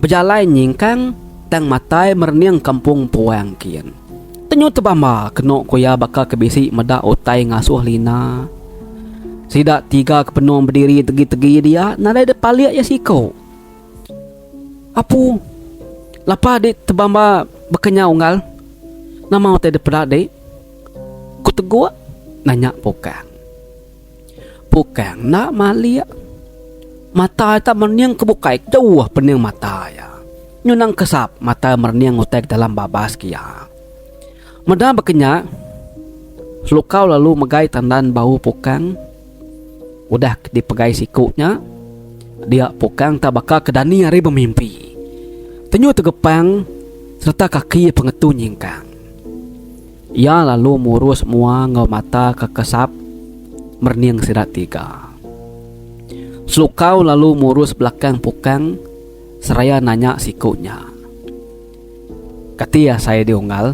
Bejalai nyingkang tang matai merening kampung puang kin. Tenyu tebamba kenu ku iya baka ke bisi meda utai ngasuh lina. Sida tiga ke benung bediri tegi-tegi dia nadai dep palik iya siku. Apu, lapa dik tebamba baka nya unggal? Nama utai dep peda dik? Ku Teguk nanya Pukang. Pukang enda malik. Mata iya tak merening ke bukai jauh pening mata iya. Nyunang kesap mata merening utai ke dalam babas ke iya. Meda baka nya, Selukau lalu megai tandan bau Pukang. Udah ke dipegai siku nya, dia Pukang tak baka ke dani ari bemimpi. Tenyu tegepang sereta kaki iya pengetu nyingkang. Iya lalu murus mua enggau mata ke kesap merening sida tiga. Selukau lalu murus belakang Pukang seraya nanya siku nya. Kati asai dih unggal?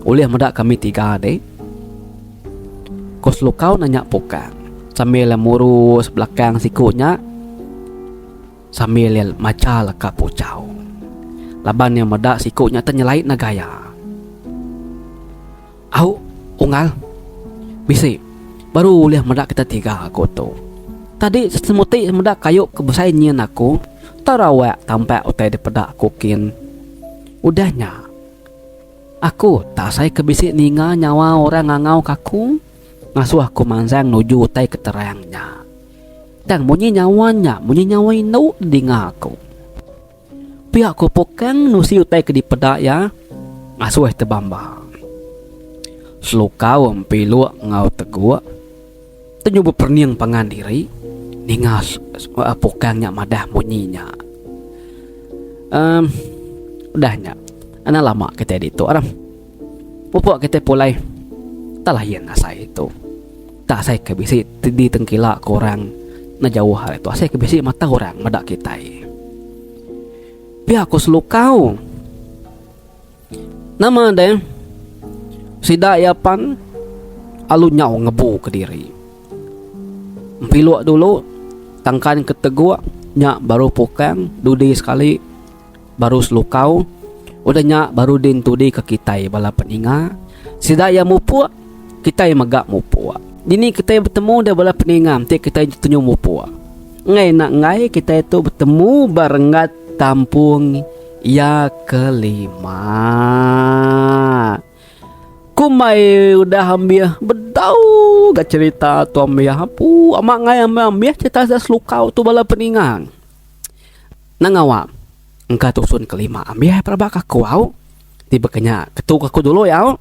Ulih meda kami tiga dih? Ku Selukau nanya Pukang sambil iya murus belakang siku nya. Sambil iya macha leka puchau. Laban iya meda siku nya te nyelai ne gaya. Au, unggal. Bisi. Baru ulih meda kita tiga aku tu. Tadi semuti meda kayu ke besai nyin aku, tau rawak tampak utai dipeda aku kin. Udah nya, aku tak asai ke bisi ninga nyawa orang ngangau ke aku, ngasuh aku mansang nuju utai ke terang nya. Tang munyi nyawa nya munyi nyawa indu didinga aku. Pia ku Pukang nusi utai ke dipeda iya ngasuh tebamba. Selukau empiluk enggau teguk tenyu beperening pangan diri ninga Pukang nya madah munyi nya. Emm udah nya anang lama kitai ditu aram. Pupuk kitai pulai tak lain asai tu. Tak asai ke bisi ditengkila ke orang enda jauh ari tu asai ke bisi mata orang meda kitai. Pia ku Selukau. Nama deh sida iya pan alu nyau ngebu kediri. Empiluk dulu tangkan ke teguk nya baru pukang dudi sekali. Baru Selukau, udah nya baru dintudi ke kitai bala peninga. Sida iya mupuk, kitai mega mupuk. Dini kitai betemu deh bala peninga enti kitai tenyu mupuk. Enggai enda enggai kitai tu betemu ba renggat tampung iya kelima. Kumbai udah ambih bedau ga cherita tu ambih. Apu amat enggai ambih ambih cherita sida Selukau tu bala peninga. Nang ngawa engka tusun kelima ambih ai pelaba ka aku au. Ti baka nya ketu ka aku dulu au.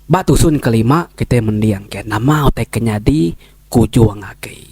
Ba tusun kelima kitai mending ke nama utai ke nyadi kujung agi.